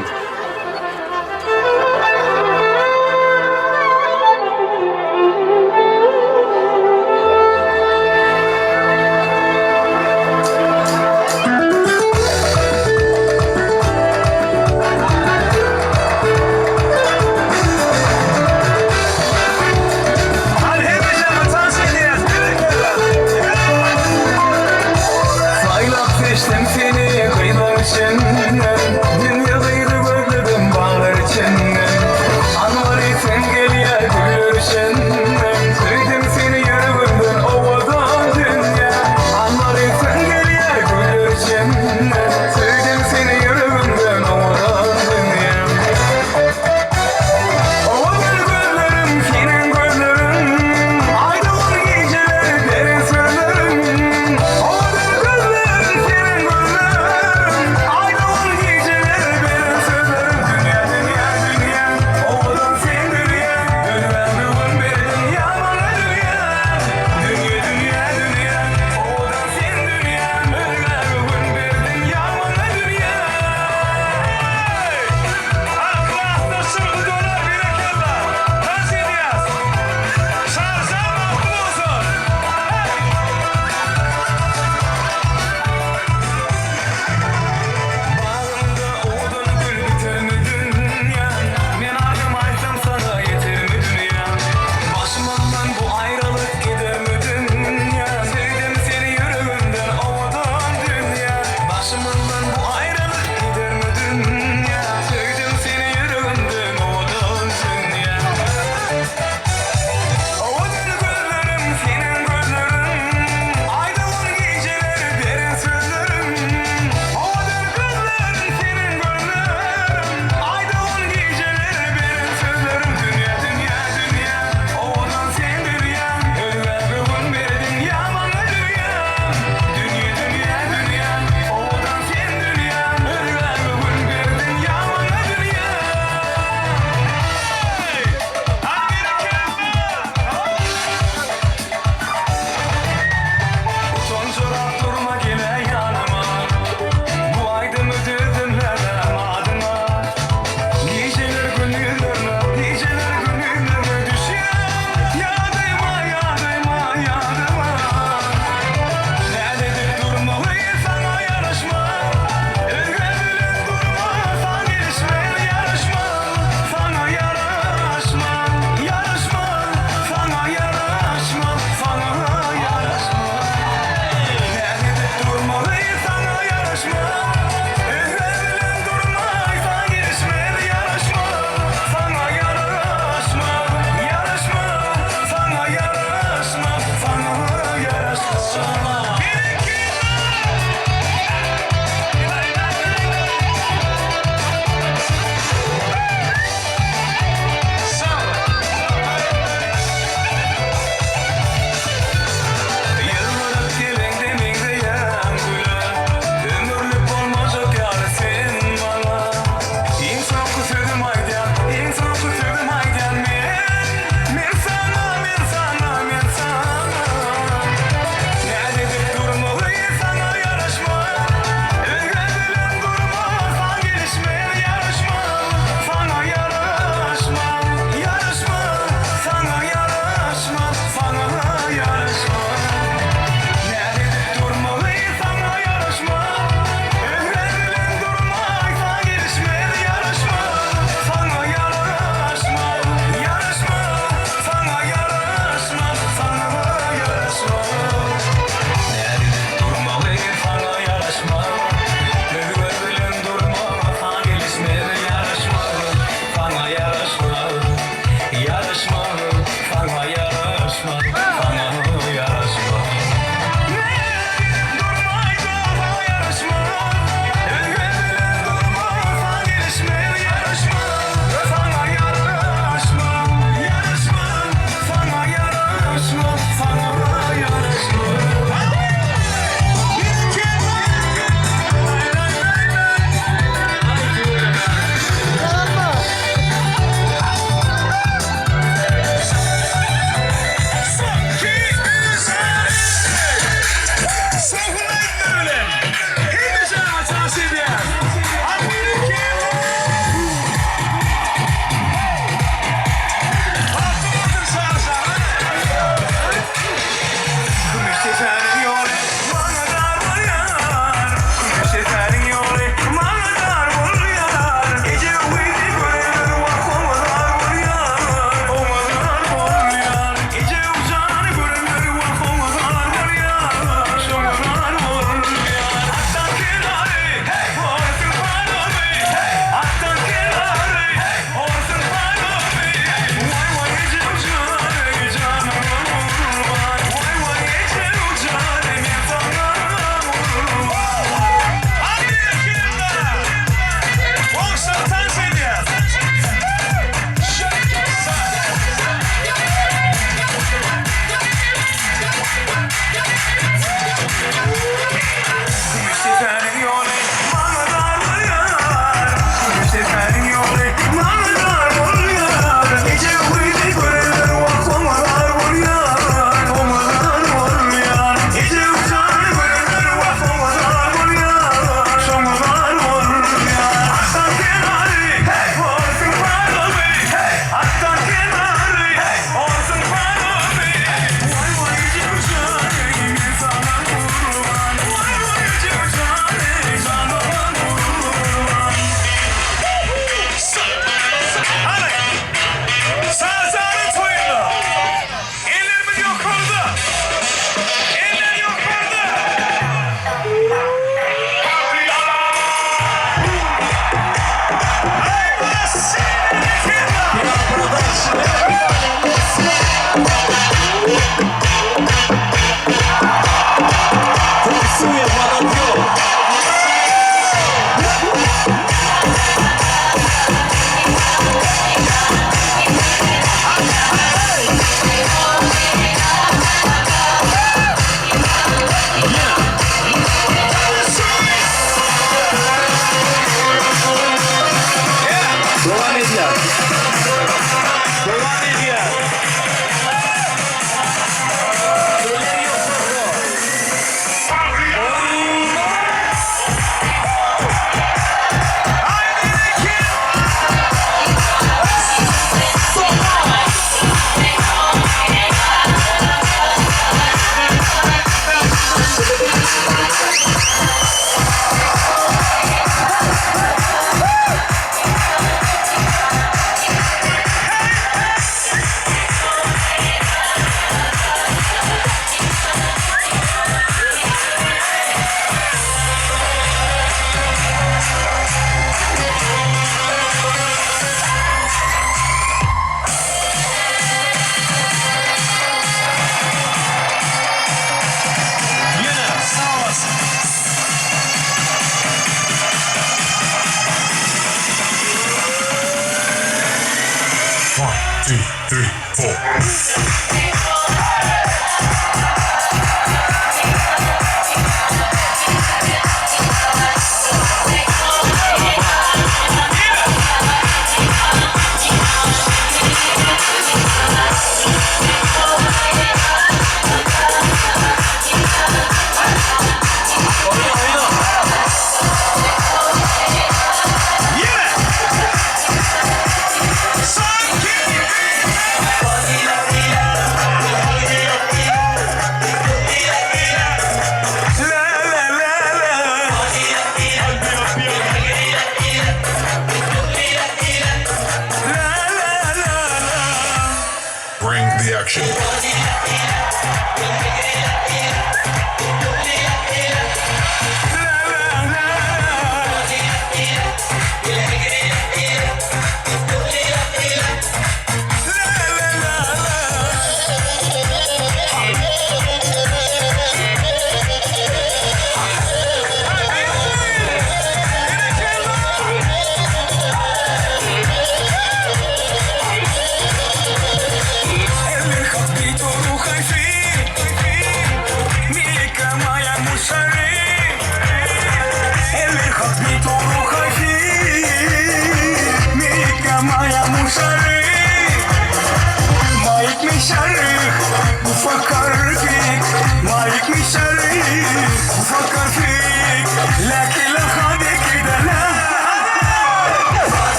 Saýlap seçdim seni gyzlaň içinden Dünýe gyzy.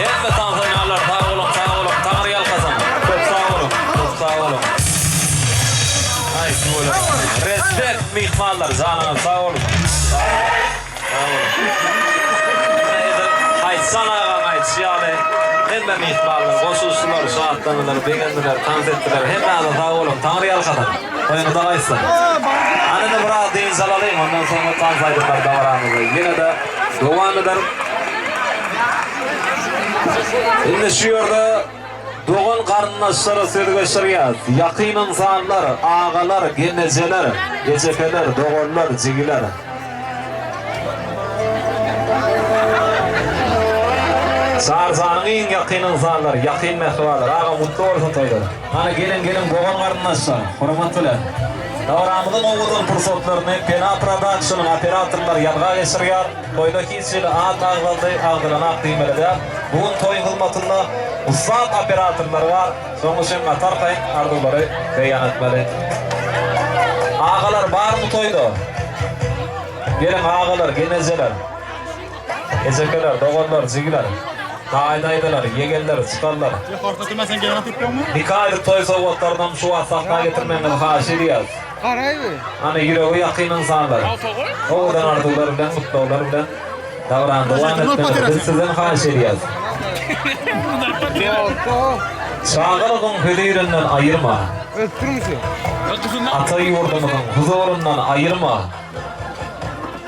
Hemme tans oýnarlar sag boluň sag boluň Taňry ýalkasyn köp sag boluň köp sag boluň Aý tüweleme Respekt myhmanlar janyňyz sag bolsun Sag boluň sag boluň Ine edil Haýtjan agaň aýdyşy ýaly hemme myhmanlar goşulyşdylar şatlandylar begendiler tans etdiler hemmäňize sag boluň Taňry ýalkasyn toýuňyza gaýtsyn Hany indi biraz dynç alalyň ondan soňra tans aýdymlar dabaramyzy ýene-de dowam eder. Indi şu ýerde dogan-garyndaşlara söz geçirýäs. Ýakyn ynsanlar, agalar, gelnejeler, ejekeler, doganlar, jigiler. Çarzanyň iň ýakyn ynsanlary, ýakyn mähribanlar. Agam gutly bolsun toýlar. Hany geliň, geliň dogan-garyndaşlar, hormat bilen. Dabaramyzyň owadan pursatlaryny Pena Productionyň operatorlary ýazga geçirýär. Toýda hiç hili at agzaldy, agzylanak diýmeli däl. Bu gün toýuň hyzmatynda ussat operatorlar bar. Şonuň üçin gaty arkaýyn arzuwlary beýan etmeli. Agalar barmy toýda? Geliň agalar, gelnejeler. Ejekeler, doganlar, jigiler. Daýy-daýzalar, ýegenler, çykanlar. Nika edip toý sowgatlarynam şu wagt sahna getirmegiňizi haýyş edýäris. Hany ýürege ýakyn ynsanlar. Owadan arzuwlar bilen, gutlaglar bilen dabarany dowam etmegiňizi biz sizden haýyş edýäris. Çagalygyň hözirinden aýyrma. Ata ýurdumyzyň huzuryndan aýyrma.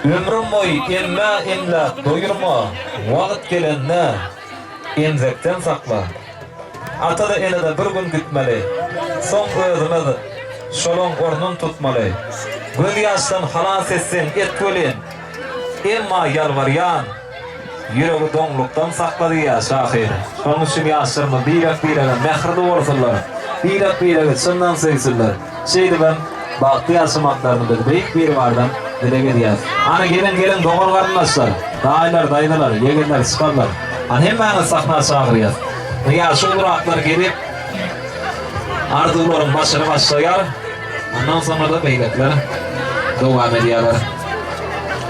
Ömrüm boýy emme emläp doýurma, wagt gelende emzekden sakla. Ata-da ene-de bir gün gitmeli, soň özümiz şolaň ornun tutmaly. Gözýaşdan halas etseň et welin, emma ýalbarýan, ýüregi doňlukdan sakla diýýär şahyr. Şonuň üçin ýaşlarymyz birek-birege mähirli bolsunlar, birek-biregi çyndan söýsünler. Şeýdibem, bagtly ýaşamaklaryny biz Beýik Biribardan dileg edýäris. Ana, geliň, geliň, dogan-garyndaşlar, daýylar, daýzalar, ýegenler, çykarlar. Ana, hemmäňizi sahna çagyrýas. Ýaşy uluraklar gelip, arzuwlaryň başyny başlaýar. Ondan soňra-da beýlekiler dowam edýärler.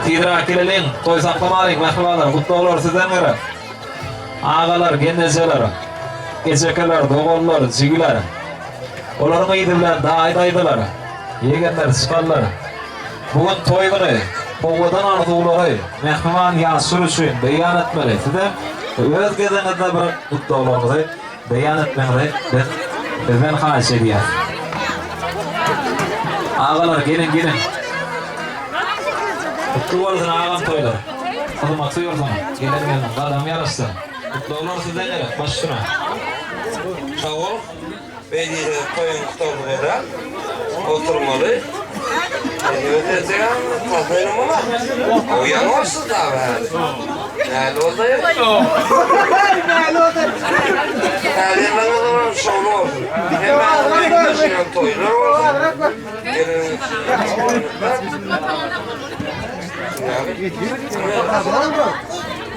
Tizräk geleliň, toý saklamalyň, mähribanlar, gutlaglar sizden gerek. Agalar, gelnejeler, ejekeler, doganlar, jigiler. Olaryň yzy bilen daýy-daýzalar, ýegenler, çykanlar. Bu gün toý güni, owadan arzuwlary mähriban ýaşlar üçin beýan etmeli. Sizem öz gezegiňizde bir gutlaglaryňyzy beýan etmegiňizi biz sizden haýyş edýäs. Agalar geliň geliň. Gutly bolsun agam toýlar. Hyzmaty ýurduň gelen gelniň gadamy ýaraşsyn. Gutlaglar sizden gerek baş üstüne. Sag bol. Beý diýseňiz toýuň gutardygy däl. Oturmaly. Eziýet etjegem tasyrym bolar. O ýaňy bolsun dagy häli. Näli boldy? Täze ýylyňyz hem şowly bolsun. Hemmäňiziň ýaşaýan toýlar bolsun. Geleniňiz üçin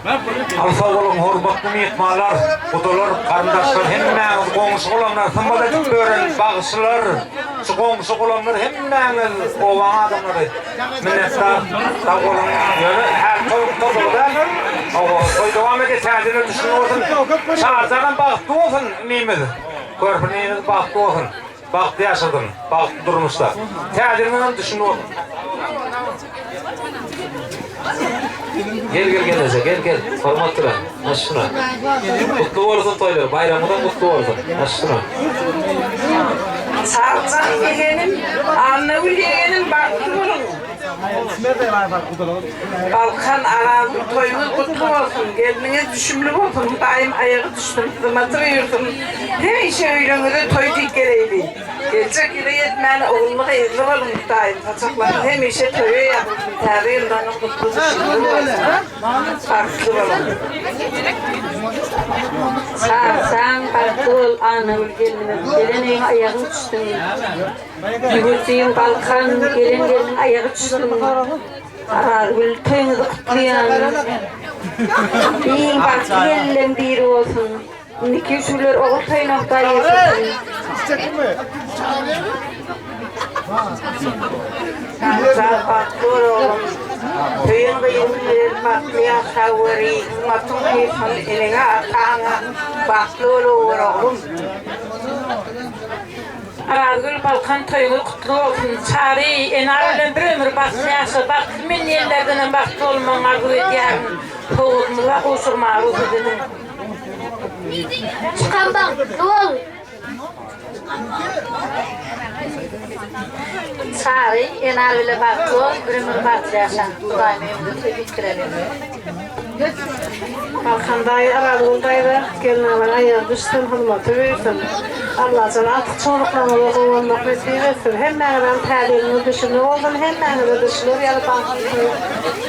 Al sag boluň hormatly myhmanlar, gudalar, garyndaşlar hemmäňiz goňşy golamlar symmat edip ýören bagşylar, şu goňşy golamlar hemmäňiz obaň adamlary minnetdar sag boluň ýöne häli toý gutardygy däl hawa toý dowam edýär täzeler düşümli bolsun Çarjanam bagtly bolsun inimiz körpe inimiz bagtly bolsun bagtly ýaşasyn bagtly durmuşda täzelerem düşümli bolsun. Gel gel gel eje gel gel hormat bilen maşyna. Gutly bolsun toýlar baýramyňyzam gutly bolsun maşyna. Çarjan ýegenim, Annagül ýegenim bagtly boluň. Balkan agaňyň toýuňyz gutly bolsun, gelniňiz düşümli bolsun, Hudaýym aýagy düşsün, hyzmaty buýursyn. Hemişe öýleriňize toý diýip geleýli. Geljek ýyla ýetmän ogully gyzly boluň Hudaýym saçaklaryňyz hemişe toýa ýazylsyn täze ýyllaryňyz gutly düşümli bolsun bagtly boluň. Çagsaň bagtly bol Annagül gelnimiz gelen öýüňe aýagyň düşsün Ýüwürdiň Balkan gelen gelniň aýagy düşsün Arazgül toýuňyzy gutlaýan iň bagtly gelinleň biri bolsun. Indiki üçüler ogul toýuna Hudaý ýetirsin. Sag bagtly bol oglum. Söýen gyzyň bilen bagtly ýaşaweri, hyzmatyň bolsun eneňe ataňa bagtly bolawer oglum. Arazgül Balkan toýuňyz gutly bolsun Çary Enar bilen bir ömür bagtly ýaşa bagtly men diýenlerdenem bagtly bolmagyňy arzuw edýärin sowgadymyza gowşurmaga rugsat ediň. Çykan bagtly bol. Çary, Enar bile bagtly bol, bir ömür bagtly ýaşa. Hudaýym öýüňde toý bitdireli. Balkan daýy Arazgül daýza gelnalyň aýagy düşsün hyzmaty buýrsyn. Allajan artyk çowluklaryňyza gowy bolmak nesip etsin. Hemmäňizem täze ýylyňyz düşümli bolsun hemmäňize düşüler ýaly bagtly toý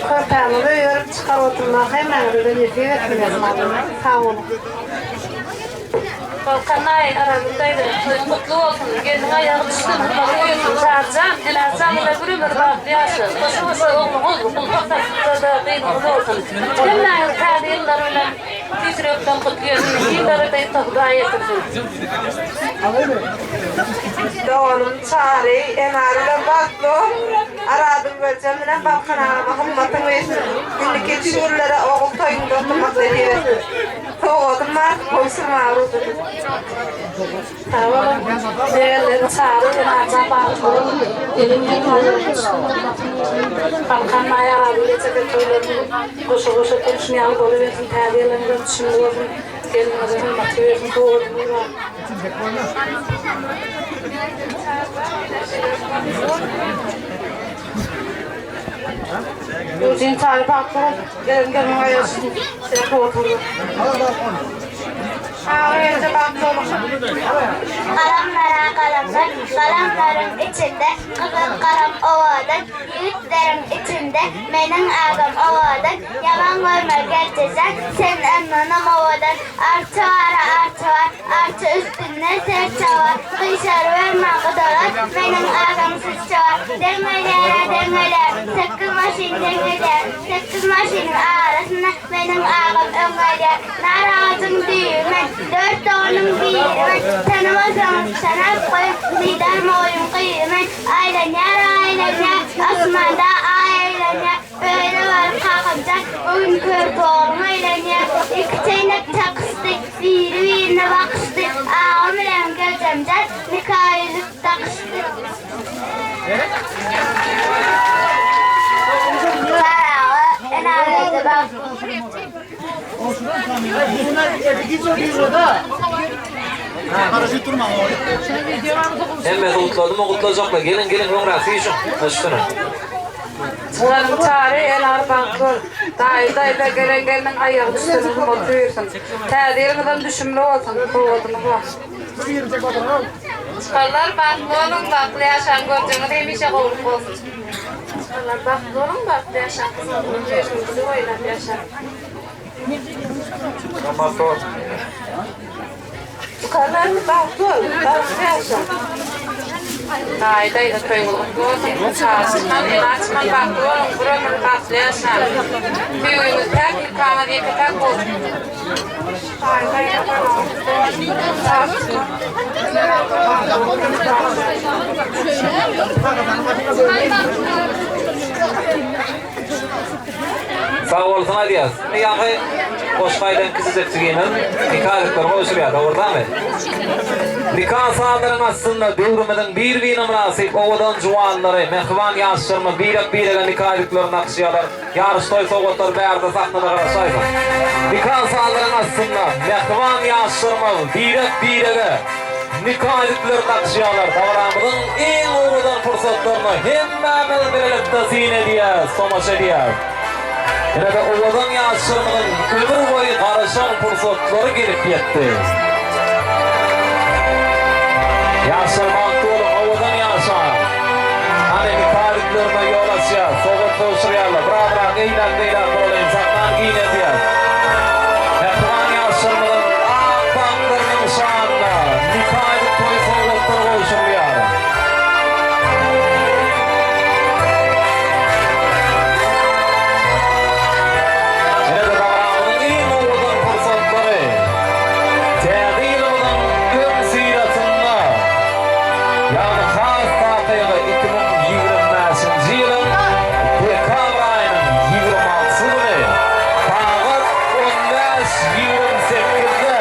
körpäňizi öýerip çykaryp oturmak hemmäňize-de nesip etsin mähribanlar. Sag boluň. Balkan daýy, Arazgül daýza, toýuň gutly bolsun! Gelniň aýagy düşsün, hyzmaty buýursun! Çaryjan, Elarjan bilen bir ömür bagtly ýaşa! Goşa-goşa ogluňyz, gulpak saçyňyzda-da gyzyňyz bolsun! Hemmäňizi täze ýyllar bilen tüýs ýürekden gutlaýaryn! Ýyllara-da ýetde Hudaý ýetirsin! Doganym Çary, Enar bilen bagtly bol! Arazgül Görjem bilen Balkan agama hymmatyň bersin! Indiki üç günlere ogul toýuňda oturmak nesip etsin! Sowgadym bar, gowşurmaga rugsat et. Sag boluň. Ýegenlerim Çary, Enarjan bagtly boluň. Eliň Balkan Maýa Arazgül ejede toýlaryny goşa-goşa durşun ýaly bolubersin. Täze ýylyňyzam düşümli bolsun. Gelniňize hymmatly bersin. Sowgadymyz bar. Ýurduň çary bagtly bol. Gelen gelniň aýagy düşsün. Sen sowatly. Galamlara galamlar, galamlaryň içinde gyzyl galam owadan, ýigitleriň içinde meniň agam owadan, ýaman görme gerçejan, sen ondanam owadan, arça bar-a arça bar, arça üstünde serçe bar, gyşaryberme gudalar, meniň agam sürçe bar, deňelýär-ä deňelýär, sekiz maşyn deňelýär, sekiz maşynyň arasynda Meniň agam öň gelýär. Nar agajyň düýbi men, Dört doganyň biri men. Tanamasaňyz tanap goýuň, Didar moýuň gyzy men. Aýlanýar, aýlanýar, Asmanda aý aýlanýar. Ejemjan nika ýüzük dakyşdy. Çary aga, Enagöze bagtly. Hemmesi gutladymy gutlajaklar. Geliň geliň öňräk süýşüň. Üstüne. Çykaryň Çary Enar bagtly bol. Daýy daýza gelen gelniň aýagy düşsün hymmat buýursyn. Täze ýylyňyzam düşümli bolsun. Sowgadyňyz bar. Çykarlar bagtly boluň bagtly ýaşaň görjegiňiz hemişe gowluk bolsun. Çykarlar bagtly boluň bagtly ýaşaň kysmatyňyz buýursyn gülüp oýnap ýaşaň. Çykarlar bagtly bol, bagtly ýaşa. Daýy daýza toýuňyz gutly bolsun. Çary çykan, ene çykan bagtly boluň, bir ömür bagtly ýaşaň. Söýgiňiz päk, nikaňyz ýeke-täk bolsun. Daýy daýza toýuňyz gutly bolsun. Çary çykan, ene bagtly boluň, Sag bolsun aýdýas. Indi ýaňky goşgy aýdan kiçijek jigimiz nika ýüzükleri gowşurýar, dogrudanmy? Nika sazlaryň astynda döwrümiziň bir-birine mynasyp owadan juwanlary, mähriban ýaşlarymyz birek-birege nika ýüzüklerini dakyşýarlar. Ýaryş toý sowgatlary bärde sahnada garaşaýsyn. Nika sazlaryň astynda mähriban ýaşlarymyz birek-birege nika ýüzüklerini dakyşýarlar. Dabaramyzyň iň owadan pursatlaryna hemmämiz bilelikde syn edýäs, tomaşa edýäs. Ine-de owadan ýaşlarymyzyň ömür boýy garaşan pursatlary gelip ýetdi. Ýaşlar bagtly boluň, owadan ýaşaň. Hany nika ýüzüklerine ýol açýas, sowgat gowşurýarlar. Birazrak eýläk-beýläk bolalyň, sahnany giňeldýäs. Mähriban ýaşlarymyzyň ak bagtlarynyň şanyna nika ýüzük toý sowgatlary gowşurylýar. Ine-de dabaramyzyň iň owadan pursatlary Täze ýylymyzyň öňüsyrasynda, ýagny has takygy 2025-nji ýylyň dekabr aýynyň 26-sy güni sagat on bäş 28-de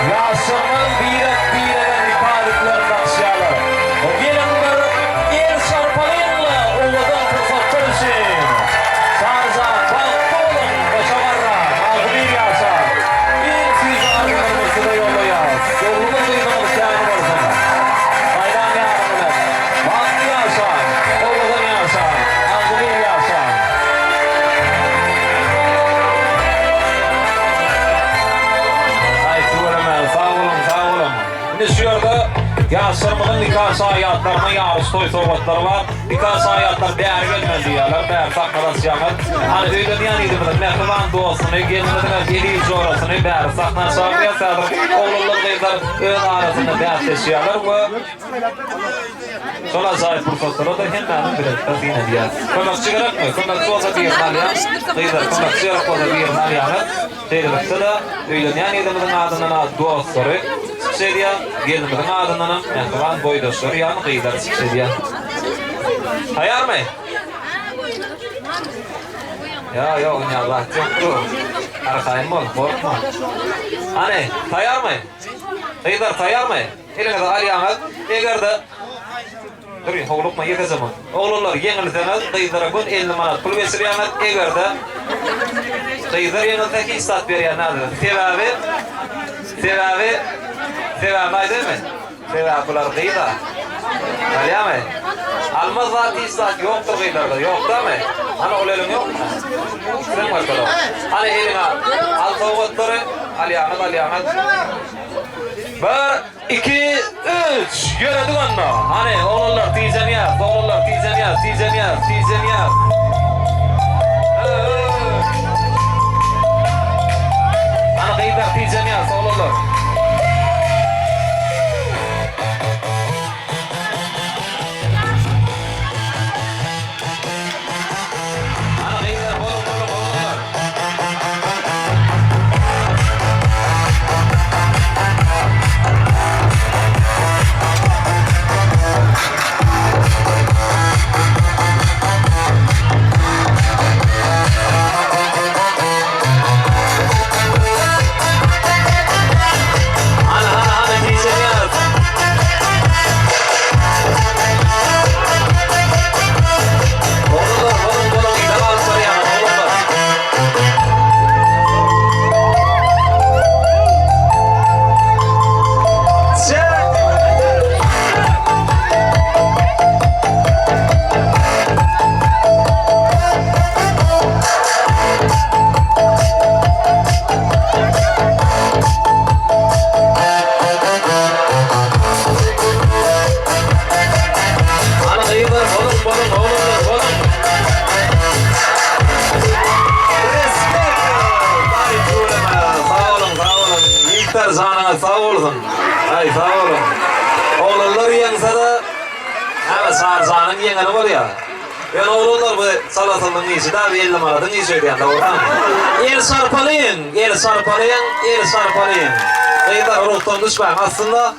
Ýaşlarymyz birek-birege nika ýüzüklerini dakyşýarlar. Geliň bir el çarpalyň-la owadan pursatlar üçin! Çaryjan, bagtly boluň, goşa garra, agzybir ýaşaň! Iň süýji arzuwlarymyzy size ýollaýarys. Ogluňyz gyzyňyz kämil bolsun! Saýlan ýaryň bilen bagtly ýaşaň, owadan ýaşaň, agzybir ýaşaň! Aý tüweleme sag boluň sag boluň. Indi şu ýerde ýaşlarymyzyň nika şaýatlaryna ýaryş toý sowgatlary bar. Nika şaýatlary bäri gelmeli diýýärler. Bäri sahnadan çykaňyz. Hany öýlenýän ýigidimiziň mähriban dostuny, gelnimiziň hem eziz jorasyny bäri sahna çagyrýas. Häzir oglanlar gyzlar öz arasynda bäsleşýärler we Şol ajaýyp pursatlara-da hemmämiz bilelikde syn edýäris. Kömekçi gerekmi? Kömekçi bolsa birini alýan. Gyzlar, kömekçi gerek bolsa birini alýaňyz. Şeýlelikde-de, öýlenýän gyzymyzyň adyndan-a dostlary çykyş edýär, gelnimiziň adyndanam mähriban boýdaşlary, ýagny gyzlar çykyş edýär. Taýýarmy? Ýok, ýok, indi zat ýok. Arkaýyn bol, gorkma. Hany, taýýarmy? Gyzlar, taýýarmy? Eliňize alýaňyz. Eger-de Duruň, howlukma, ýekeje munt. Oglanlar, ýeňilseňiz, gyzlara göni 50 manat pul geçirýäňiz. Eger-de gyzlar ýeňilse, hiç zat berýän däldir. Sebäbi, sebäbi, sebäbini aýdaýmy? Sebäbi bular gyz-a. Bolýamy? Almaz zat hiç zat ýokdur gyzlarda, ýok dälmi? Hany ol eliň ýokmy? Sen görkezok. Hany eliňe al sowgatlary, alýaňyz, alýaňyz. Bir, iki, üç! Ýöredik onda! Hany, oglanlar, tijenýäs, oglanlar, tijenýäs, tijenýäs, tijenýäs! Hany, gyzlar, tijenýäs, oglanlar! Hany, gyzlar, boluň, boluň, oglanlar! Çaryjanyň ýeňeni bolýar. Ýöne oglanlar bu çalasynlygyň işi däl, 50 manadyň işi öýdýän, dogrudanmy? El çarpalyň, el çarpalyň, el çarpalyň. Gyzlar, ruhdan düşmäň. Aslynda,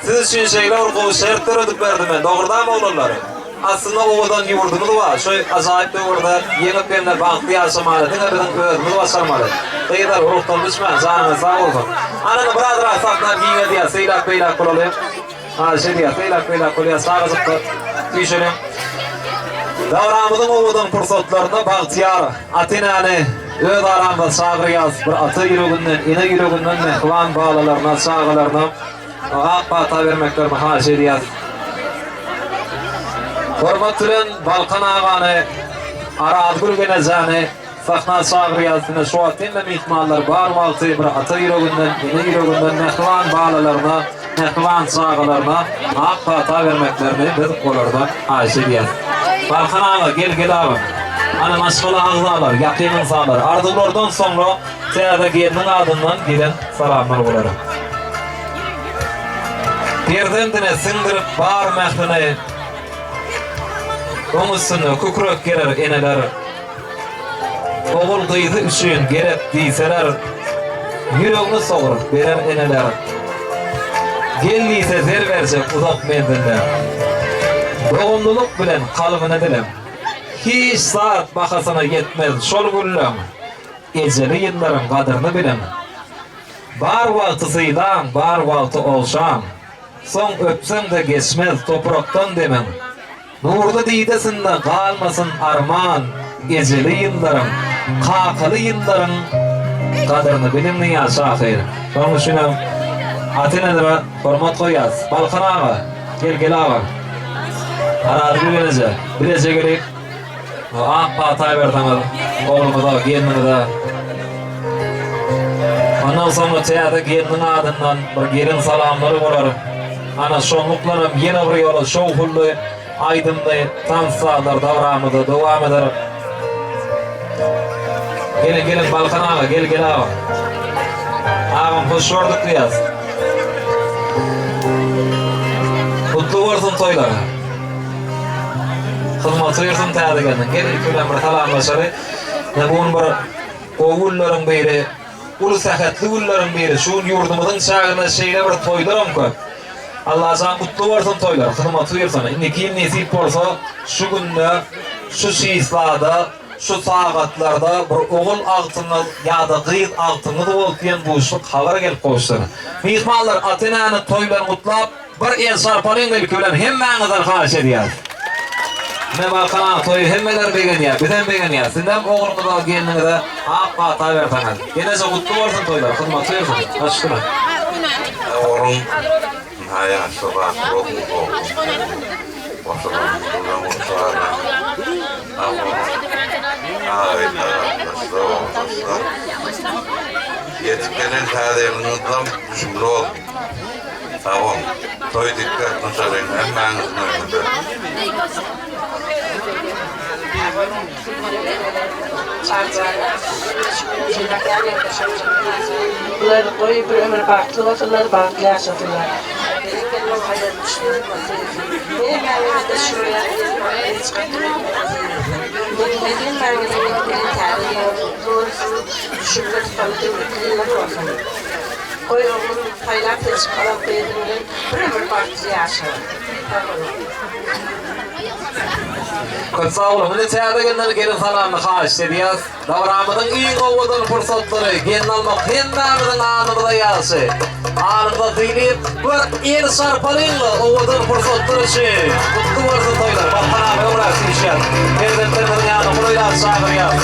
siz üçin şeýle bir gowy şert döredip berdim men, dogrudanmy oglanlar? Aslynda owadan ýurdumyz bar. Şu ajaýyp döwürde ýeňip hem-de bagtly ýaşamaly diňe biziň özümiz başarmaly. Gyzlar, ruhdan düşmäň, janyňyz sag bolsun. Anany birazrak saklap giňeldýäs, seýläk-beýläk bolaly. Haýyş edýäs, seýläk-beýläk bolýas, çagajyklar süýşeliň. Dabramyzyň owadan pursatlarynda bagtyýar ata-enäni öz aramyza çagyrýas. Bir ata ýüreginden, ene ýüreginden mähriban balalaryna, çagalaryna ak pata bermeklerini haýyş edýäs. Hormat bilen Balkan agany, Arazgül genejäni sahna çagyrýas. Ine şu wagt hemme myhmanlar bar wagty bir ata ýüreginden, ene ýüreginden mähriban balalaryna, mähriban çagalaryna ak pata bermeklerini biz olardan haýyş edýäs. Balkan aga, gel, gel agam. Ana maşgala agzalar, ýakyn ynsanlar, arzuwlardan soňra täze gelniň adyndan gelen salamlar bolar. Perzendine siňdirip bar mährini, Oň üstünde kükrek gerer eneler. Ogul-gyzy üçin gerek diýseler, Ýüregini sogrup berer eneler. Gel diýse zer berjek uzak menzilde. Dogumlylyk bilen kalbyny dileň. Hiç zat bahasyna ýetmez şol günleň, Ejeli ýyllaryň gadyryny biliň. Bar wagty sylaň, bar wagty ogşaň, Soň öpseň-de geçmez toprakdan demiň. Nurly didesinde galmasyn arman, Ejeli ýyllaryň, kakaly ýyllaryň gadyryny biliň diýýär şahyr. Şonuň üçinem ata-enelere hormat goýýas. Balkan aga, gel, gel agam. Arazgül eneje, bileje gelip. Ak pata berseňiz ogluňyza, gelniňize. Ondan soňra täze gelniň adyndan bir gelin salamlary bolar. Ana şonluklanam ýene bir ýola şowhunly aýdymly tans-sazlar dabramyzda dowam eder. Geliň, geliň Balkan aga, gel, gel agam. Agam hoş gördük diýýäs. Gutly bolsun toýlar. Hyzmaty bersin täze gelniň. Gel ilki bilen bir salamlaşaly. Ine bu gün bir gowy günleriň biri, uly sähetli günleriň biri. Şu gün ýurdumyzyň çäginde şeýle bir toýlaram köp. Allajan gutly bolsun toýlar, hyzmaty bersin. Indiki ýyl nesip bolsa şu günde, şu çislada, şu sagatlarda bir ogul agtyňyz ýa-da gyz agtyňyz boldy diýen buşluk habar gelip gowuşdy. Myhmanlar ata-enäni toý bilen gutlap, Bir el çarpalyň ilki bilen hemmäňizden haýyş edýäs. Ine Balkan aga toýy hemmeler begenýär, bizem begenýäs. Sizem ogluňyza, gelniňize ak pata berseňiz. Eneje gutly bolsun toýlar, hyzmaty bersin. Baş üstüne. Sag boluň. Ynha ýaşda bagtly bolsun oglum. Goşalan gürrüň goşaryn. Sag boluň. Agaylar, garyndaşlar, obadaşlar. Ýetip gelen täze ýylyňyzam düşümli bolsun. Sag boluň. Toý dikkat nazaryň hemmäňiziň öňünde. Bular goý bir ömür bagtly bolsunlar, bagtly ýaşasynlar. Goý oglum saýlap seçip alan gyzy bilen bir ömür bagtly ýaşa. Sag boluň. Köp sag boluň. Indi täze gelnen gelin salamyny haýyşt edýäs. Dabramyzyň iň owadan pursatlary gelin almak hemmämiziň alnymyza ýagşy. Alnymyza sylyp bir el çarpalyňla owadan pursatlar üçin. Gutly bolsun toýlar. Balkan aga öňräk süýşýär. Perzentlerimiziň ýanyna golaýlap çagyrýas.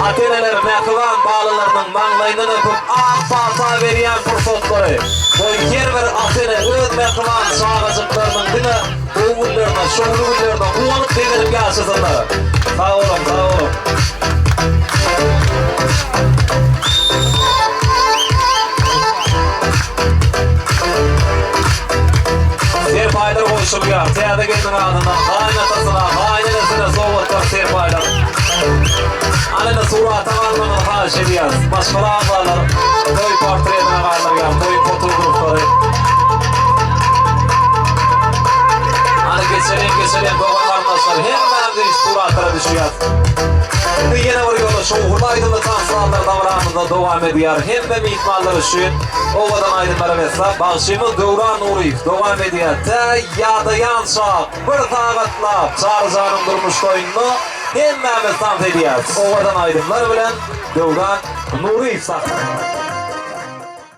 Ata-eneler mähriban balalarynyň maňlaýyndan öpüp ak pata berýän pursatlary. Goý her bir ata-ene öz mähriban çagajyklarynyň diňe gowy günlerine, şowly günlerine guwanyp begenip ýaşasynlar. Sag boluň, sag boluň. Serpaýlar goýşulýar. Täze gelniň adyndan gaýynatasyna, gaýynenesine sowgatlar, serpaýlar. Ana indi surata galmagyňyzy haýyş edýäris. Maşgala agzalar toý portretine galdyrýar, toýuň fotograflary. Ana. geçeliň, geçeliň dogan garyndaşlar, hemmämiz suratlara düşýäs. Indi ýene bir ýola şowhunly aýdymly tanslanlar dabaramyzda dowam edýär. Hemme myhmanlar üçin owadan aýdymlara besläp bagşymyz Döwran Nuryýew dowam edýär. Tä ýadaýançak bir sagatlap Çaryjanyň durmuş toýunda hemmämiz tans edýäs. Owadan aýdymlar bilen Döwran Nuryýew sahnada.